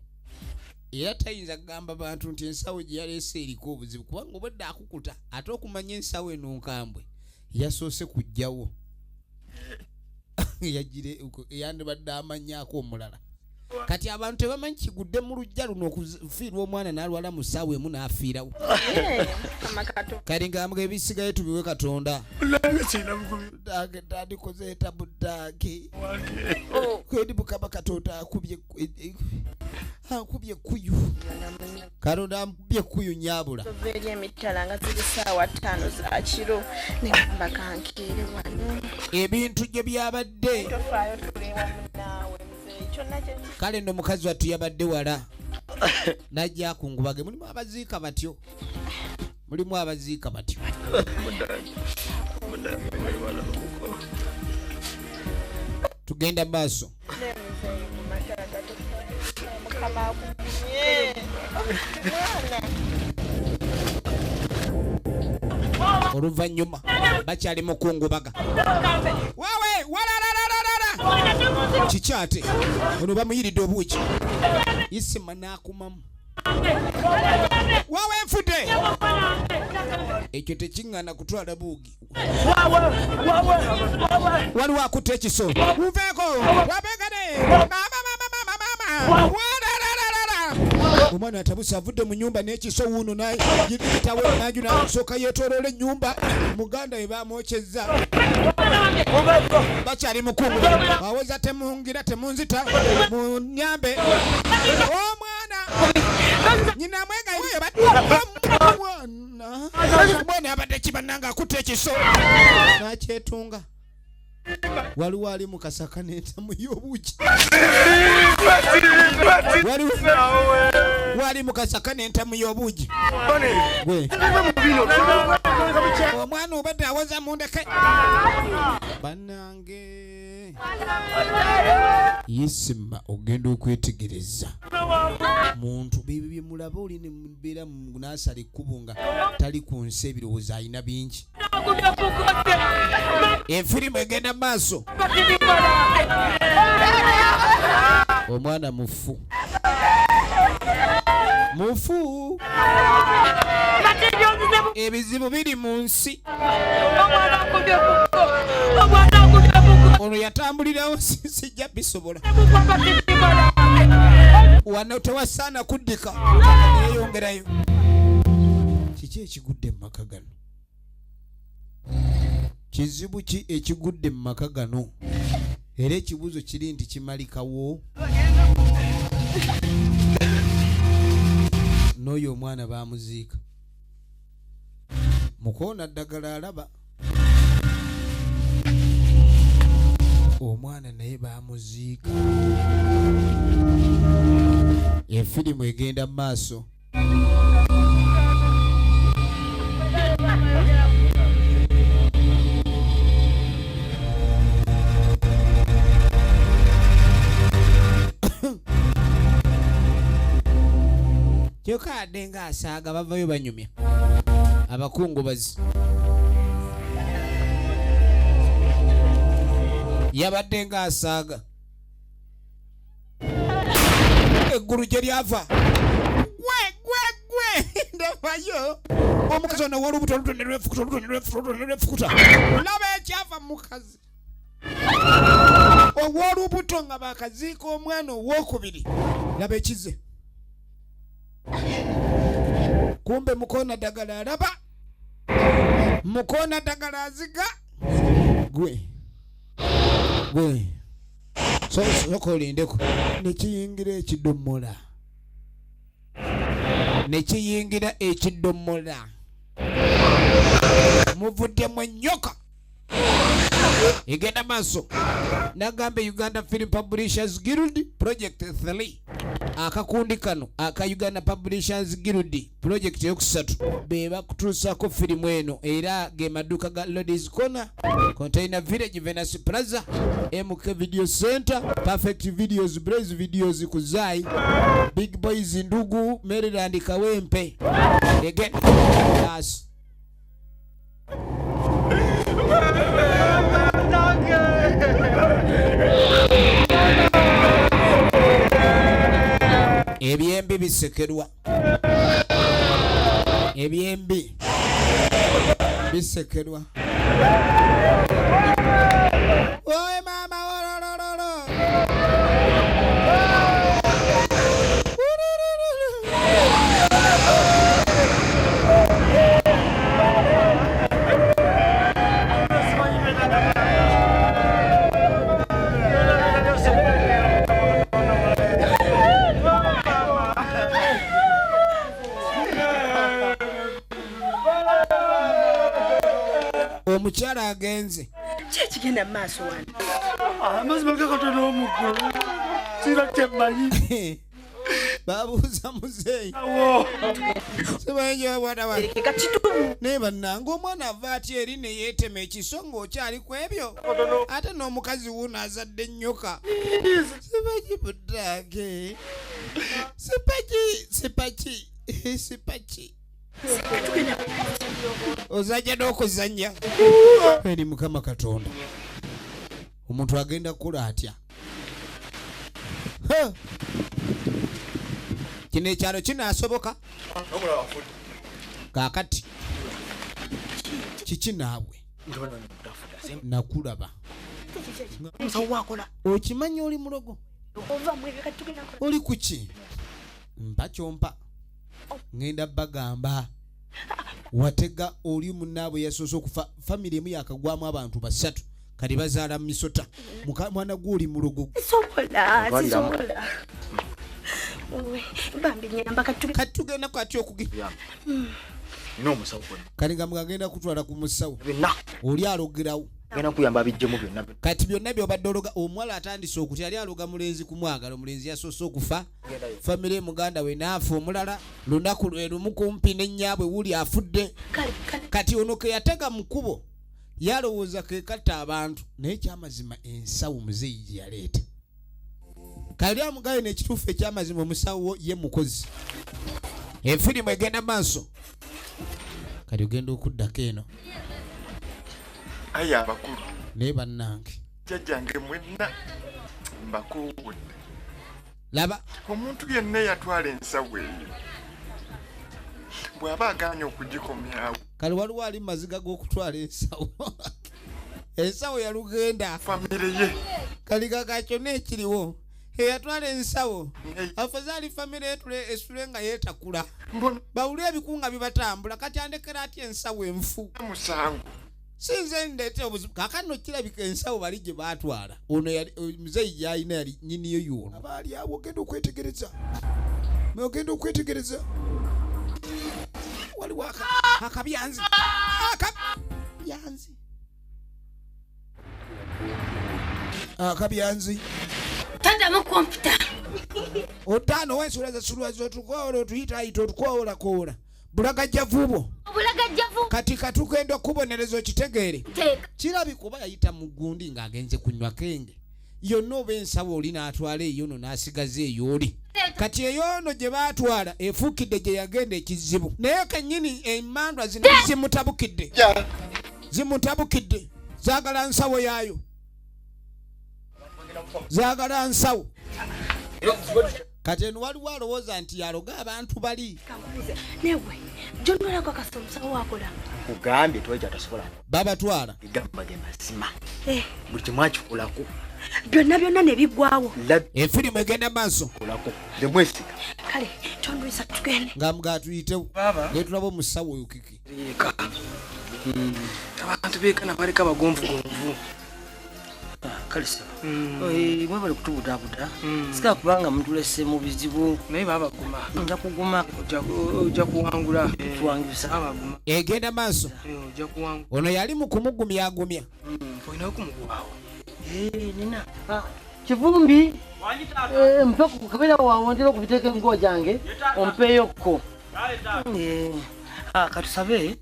[SPEAKER 1] Era tayinza kugamba bantu nti ensawo gye yaleese eriko obuzibu kubanga obwedde akukuta ate okumanya ensawo eno nkambwe yasoose kujjawo. Yagire yandibadde amanyaako omulala. Kati abantu tebamanyi kigudde mu luggya luno okufiirwa omwana n'alwala mu ssaawa emu n'afiirawo. Kati ngambwa ebisigaye tubiwe Katonda. Tandikoze etabuddaki. Kwedi Mukama Katonda akubye ekkuyu. Katonda amukubye ekkuyu nnyabula.
[SPEAKER 5] Ova eri emitala nga ziri ssaawa 5 za kiro ne ngamba kankeere wano.
[SPEAKER 1] Ebintu gye byabadde.
[SPEAKER 5] Tofaayo tuli wamu naawe.
[SPEAKER 1] Kale nno mukazi wattu yabadde wala n'ajja akungubage. Mulimu abaziika batyo. Mulimu abaziika batyo. Tugenda maaso. Oluvannyuma bakyali mukungubaga. Wawe walalalalala. Kiki ate ono bamuyiridde obuugi. Isima n'akumamu. Wawe nfudde. Ekyo tekiŋŋaana kutwala buugi. Waliwo akutte ekiso. Muveeko wabegane. Mama mama mama mama. Walalalalala. Omwana atabuse avudde mu nnyumba n'ekiso wuuno n'ayitawo nanju n'asooka yeetooloola ennyumba. Muganda we bamwokyezza. Bakyali mukungu. Aweza temungira temunzita munyambe. Omwana nyina mwegayiridde mwana. Mwana abadde kibannanga akutte ekiso n'akyetunga. Waliwo ali mu kasaka n'entamu y'obuugi. Wali mu kasaka n'entamu y'obuugi. Omwana obadde awoza mundeke. Bannange. Yisima ogenda okwetegereza. Muntu bibyo bye mulaba oli ne mubeera n'asala ekkubo nga tali ku nsi ebirowoozo alina bingi. Efirimu egenda maaso. Omwana mufu. Mufu. Ebizibu biri mu nsi. Ono yatambulirawo sijja bisobola. Wano tewasaana kuddika. Neyongerayo. Kiki ekigudde mu maka gano? Kizibu ki ekigudde mu maka gano? Era ekibuuzo kiri nti kimalikawo. N'oyo omwana baamuziika. Mukoona ddagala alaba. Omwana naye baamuziika. Efirimu egenda mu maaso. Kyokka adde ng'asaaga bavayo banyumya abakungubazi. Yabadde ng'asaaga eggulu gye lyava. Gwe gwe gwe ndabayo omukazi ono ow'olubuto olubuto ne lwefukuta olubuto ne lwefukuta olubuto ne lwefukuta. Laba ekyava mu mukazi ow'olubuto nga bakaziika omwana ow'okubiri. Laba ekize. Kumbe mukoona ddagala alaba, mukoona ddagala aziga. Gwe gwe sooka olindeko. Ne kiyingira ekidomola, ne kiyingira ekidomola, muvuddemu ennyoka egenda maaso. Nagamba Uganda Film Publishers Guild Project 3, akakundi kano aka Uganda Publishers Guild Project eyokusatu be bakutuusaako firimu eno, era ge maduuka ga Ladies Corner, Container Village, Venus Plaza, MK Video Center, Perfect Videos, Blaze Videos ku Zai, Big Boys Ndugu, Maryland Kawempe. Again, yes. Ebyembi bisekerwa. Ebyembi bisekerwa. Oye mama ololololo. Omukyala agenze.
[SPEAKER 5] Ki ekigenda mu maaso wano?
[SPEAKER 6] Amazima ga Katonda w'omuggulu. Sirina kye mmanyi.
[SPEAKER 1] Babuuza muzeeyi.
[SPEAKER 6] Awo.
[SPEAKER 1] Simanyi gy'obwana wano.
[SPEAKER 5] Ereka kituufu.
[SPEAKER 1] Naye bannange omwana ava atya eri ne yeetema ekiso ng'okyali ku ebyo? Ate n'omukazi wuuno azadde ennyoka. Simanyi munnange. Sipaki, sipaki, sipaki. Ozajja n'okuzannya. Eri Mukama Katonda. Omuntu agenda kukola atya? Kino ekyalo kinaasoboka? Kaakati kiki naawe? Nakulaba. Okimanyi oli mulogo? Oli ku ki? Mpa kyompa. Ngenda bagamba. Watega oli munnaabwe yasoose okufa. Famire emu yakagwamu abantu basatu. Kati bazaala misota. Mwana gwe oli mulogo.
[SPEAKER 5] Sisobola, sisobola. Bambi nyamba kati
[SPEAKER 1] Kati tugenda kati okugi.
[SPEAKER 7] Nina omusawo gwe.
[SPEAKER 1] Kati nga mugagenda kutwala ku musawo.
[SPEAKER 7] Byonna.
[SPEAKER 1] Oli alogerawo.
[SPEAKER 7] Ngenda kuyamba abiggyemu byonna.
[SPEAKER 1] Kati byonna by'obadde ologa, omuwala atandise okutya, yali aloga mulenzi kumwagala, omulenzi yasoose okufa. Famire muganda we n'afa omulala, lunaku lwe lumu kumpi ne nnyaabwe wuli afudde. Kati ono ke yatega mu kkubo, yalowooza ke katta abantu, naye ekyamazima ensawo muzeeyi gye yaleeta. Kali amugaye n'ekituufu ekyamazima omusawo ye mukozi. Efirimu egenda maaso. Kati ogenda okuddako eno.
[SPEAKER 6] Aye abakulu.
[SPEAKER 1] Naye bannange.
[SPEAKER 6] Jjajjange mwenna mbakuwudde.
[SPEAKER 1] Laba.
[SPEAKER 6] Omuntu yenna yatwala ensawo eyo. Bw'aba agaanye okugikomyawo.
[SPEAKER 1] Kale waliwo ali maziga g'okutwala ensawo. Ensawo yalugenda.
[SPEAKER 6] Famire ye.
[SPEAKER 1] Kali kaka kyonna ekiriwo. Eyatwala ensawo. Afazaali famire etule esule nga yeetakula. Bawule ebikunga bibatambula kati andekera atya ensawo enfu.
[SPEAKER 6] Musango.
[SPEAKER 1] Sinze ndeete obuzibu. Kaakano kirabika ensawo bali gye baatwala. Ono yali muzeeyi gy'alina yali nnyiniyo y'ono. Abaali awo ogenda okwetegereza. Ogenda okwetegereza. Waliwo akabyanzi. Akabyanzi. Akabyanzi.
[SPEAKER 8] Tadamu kompyuta.
[SPEAKER 1] Otaano wensula za sulwa z'otukoola otuyitaayita otukoolakoola. Bulagajjavu bwo.
[SPEAKER 8] Obulagajjavu.
[SPEAKER 1] Kati katugenda okubonereza okitegeere. Kirabika oba yayita mu gundi ng'agenze kunywa kenge. Yonna oba ensawo oli n'atwala eyo no n'asigaza eyo oli. Kati eyo ono gye baatwala efuukidde gye yagenda ekizibu. Naye kennyini emmandwa zino zimutabukidde. Zimutabukidde. Zaagala nsawo yaayo. Zaagala nsawo. Kati eno waliwo alowooza nti yaloga abantu bali.
[SPEAKER 8] Newe, John walako akasa omusawo wakola.
[SPEAKER 7] Nkugambye tewali kyatasobola.
[SPEAKER 1] Babatwala.
[SPEAKER 7] Egamba ge mazima. Buli kimu akikolako.
[SPEAKER 8] Byonna byonna ne biggwawo.
[SPEAKER 1] Efirimu egenda maaso.
[SPEAKER 7] Kolako. Temwesiga.
[SPEAKER 8] Kale, John Luisa tugende.
[SPEAKER 1] Nga mugatuyitewo. Naye tulaba omusawo oyo kiki.
[SPEAKER 10] Abantu beekana baleka bagonvugonvu.
[SPEAKER 11] Kale ssebo. Mwebale kutubudaabuda. Sika kubanga mutulese mu bizibu.
[SPEAKER 10] Naye baabaguma.
[SPEAKER 11] Nja kuguma.
[SPEAKER 10] Ojja kuwangula.
[SPEAKER 11] Tuwangisa.
[SPEAKER 10] Baabaguma.
[SPEAKER 1] Egenda maaso.
[SPEAKER 10] Ojja kuwangula.
[SPEAKER 1] Ono yali mu kumugumyagumya.
[SPEAKER 10] Olinawo ku muguwaawo.
[SPEAKER 11] Nina. Kivumbi. Mpe ku kabeera wawe ntera okubiteeka emiguwa gyange ompeyokko. Katusabe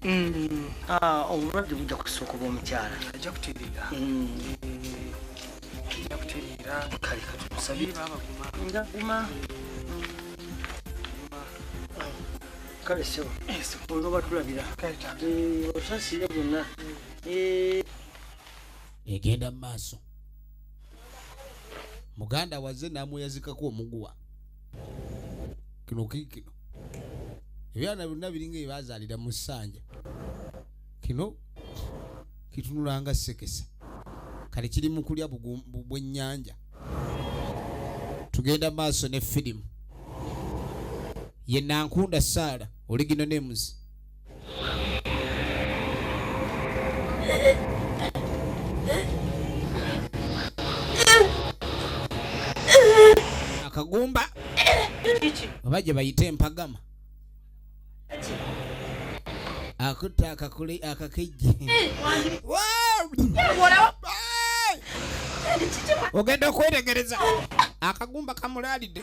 [SPEAKER 11] obulwadde bujja kusooka obw'omukyala.
[SPEAKER 10] Ajja kutereera. Ajja kutereera.
[SPEAKER 11] Kale katusabe.
[SPEAKER 10] Baabaguma.
[SPEAKER 11] Nja kuguma. Kale ssebo. Olwo batulabira. Osaasire byonna.
[SPEAKER 1] Egenda mu maaso. Muganda wazze n'amweyazikako omuguwa. Kino kiikino. Ebyana byonna biringa bye baazaalira mu ssanja. Kino kitunula nga ssekesa. Kale kiri mu kulya bwennyanja. Tugenda maaso ne firimu. Ye Nankunda Sarah, original names. Akagumba oba gye bayita empagama. Akutta akakule akakejje. Ogenda okwetegereza. Akagumba kamulaalidde.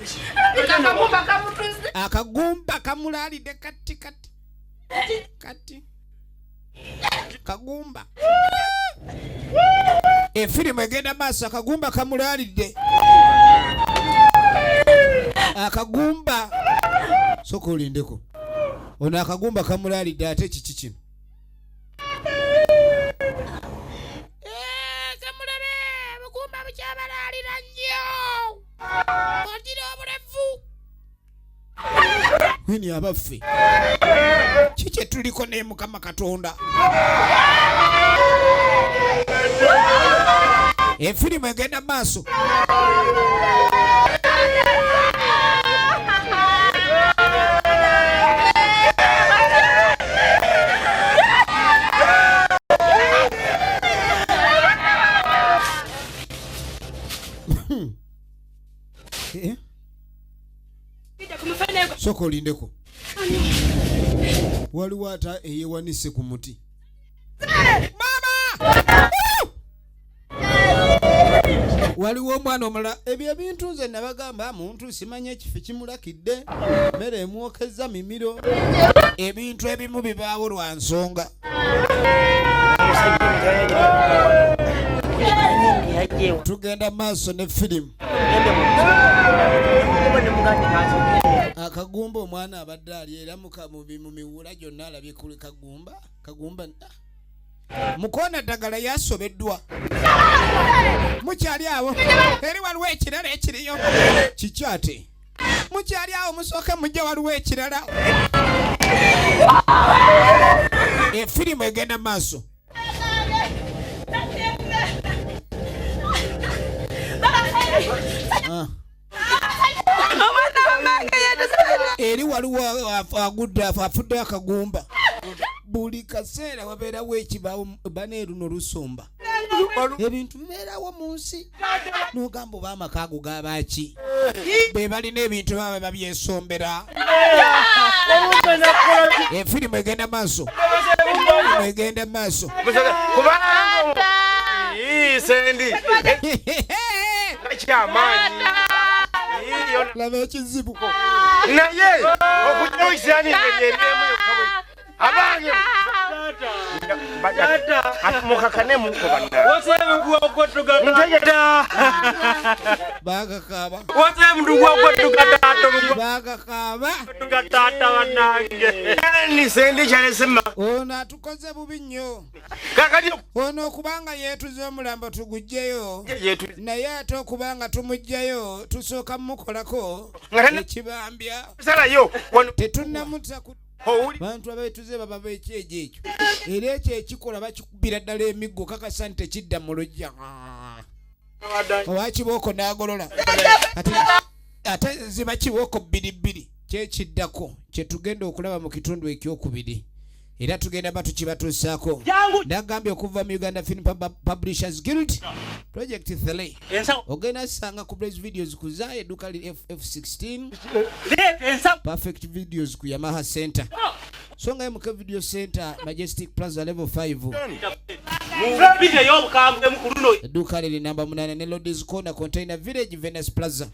[SPEAKER 1] Akagumba kamulaalidde kati kati. Kati. Kagumba. Efirimu egenda maaso akagumba kamulaalidde. Akagumba. Sooka olindeko. Ono akagumba kamulaalidde ate kiki kino? Kamulabe bugumba bukyabalaalira nnyo. Ogira obulevu. Wini abaffe. Kiki tuliko ne Mukama Katonda. Efirimu egenda maaso. Sooka olindeko. Waliwo ata eyeewanise ku muti. Maama! Waliwo omwana omulala. Ebyo ebintu nze nabagamba muntu simanya ekifo kimulakidde. Mmere emwokezza mimiro. Ebintu ebimu bibaawo lwa nsonga. Tugenda maaso ne firimu. Akagumba omwana abadde ali era mu miwula gyonna alabye ku kagumba. Kagumba. Mukoona ddagala yasobeddwa. Mukyali awo eri waliwo ekirala ekiriyo. Kiki ate? Mukyali awo musooke mujje waliwo ekirala. Efirimu egenda maaso. Ah. Eri waliwo agudde afudde akagumba. Buli kaseera wabeerawo ekibaawo baneeruno lusumba. Ebintu bibeerawo mu nsi n'ogamba oba amaka ago gabaaki be balina ebintu baba babyesombera. Efirimu egenda maaso, egenda maaso.
[SPEAKER 9] Sendi kyamaanyi.
[SPEAKER 1] Laba ekizibu.
[SPEAKER 9] Naye okujjawo ekiraani ebyemu yokka bwe abange mukakane muko bannange.
[SPEAKER 1] Bagakaaba. Bagakaaba.
[SPEAKER 9] Ni sendi kyalesema.
[SPEAKER 1] Ono atukoze bubi nnyo.
[SPEAKER 9] Kakati
[SPEAKER 1] ono okubanga yeetuze omulambo tuguggyeyo, naye ate okubanga tumuggyayo tusooka mumukolako ekibambya.
[SPEAKER 9] Salayo
[SPEAKER 1] tetunnamuta ku bantu abeetuze baba b'ekyejo ekyo, era ekyo ekikola bakikubira ddala emiggo kakasa nti tekidda mu luggya. Owa kibooko n'agolola ate ziba kibooko bbiri bbiri. Kyekiddako kyetugenda okulaba mu kitundu ekyokubiri, era tugenda ba tukibatuusaako. Nagambye okuva mu Uganda Film Publishers Guild Project 3 ogenda sanga ku Blaze Videos ku Zaya edduuka li FF16, Perfect Videos ku Yamaha Center, so nga MK Video Center, Majestic Plaza level 5, edduuka liri namba 8, ne Lodies Corner, Container Village, Venus Plaza.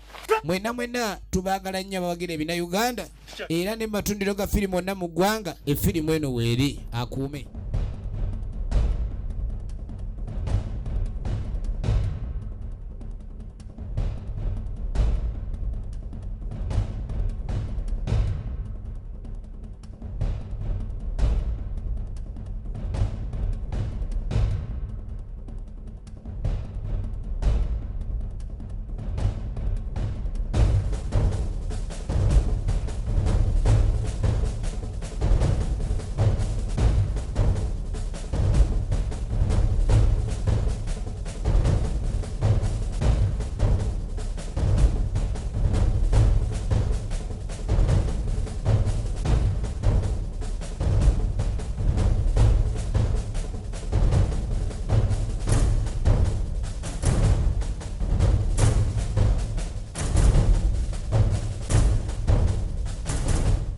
[SPEAKER 1] Mwena mwena tubaagala nnyo abawagira ebina Uganda, era ne matundiro ga firimu onna mu ggwanga efirimu eno weeri akuume.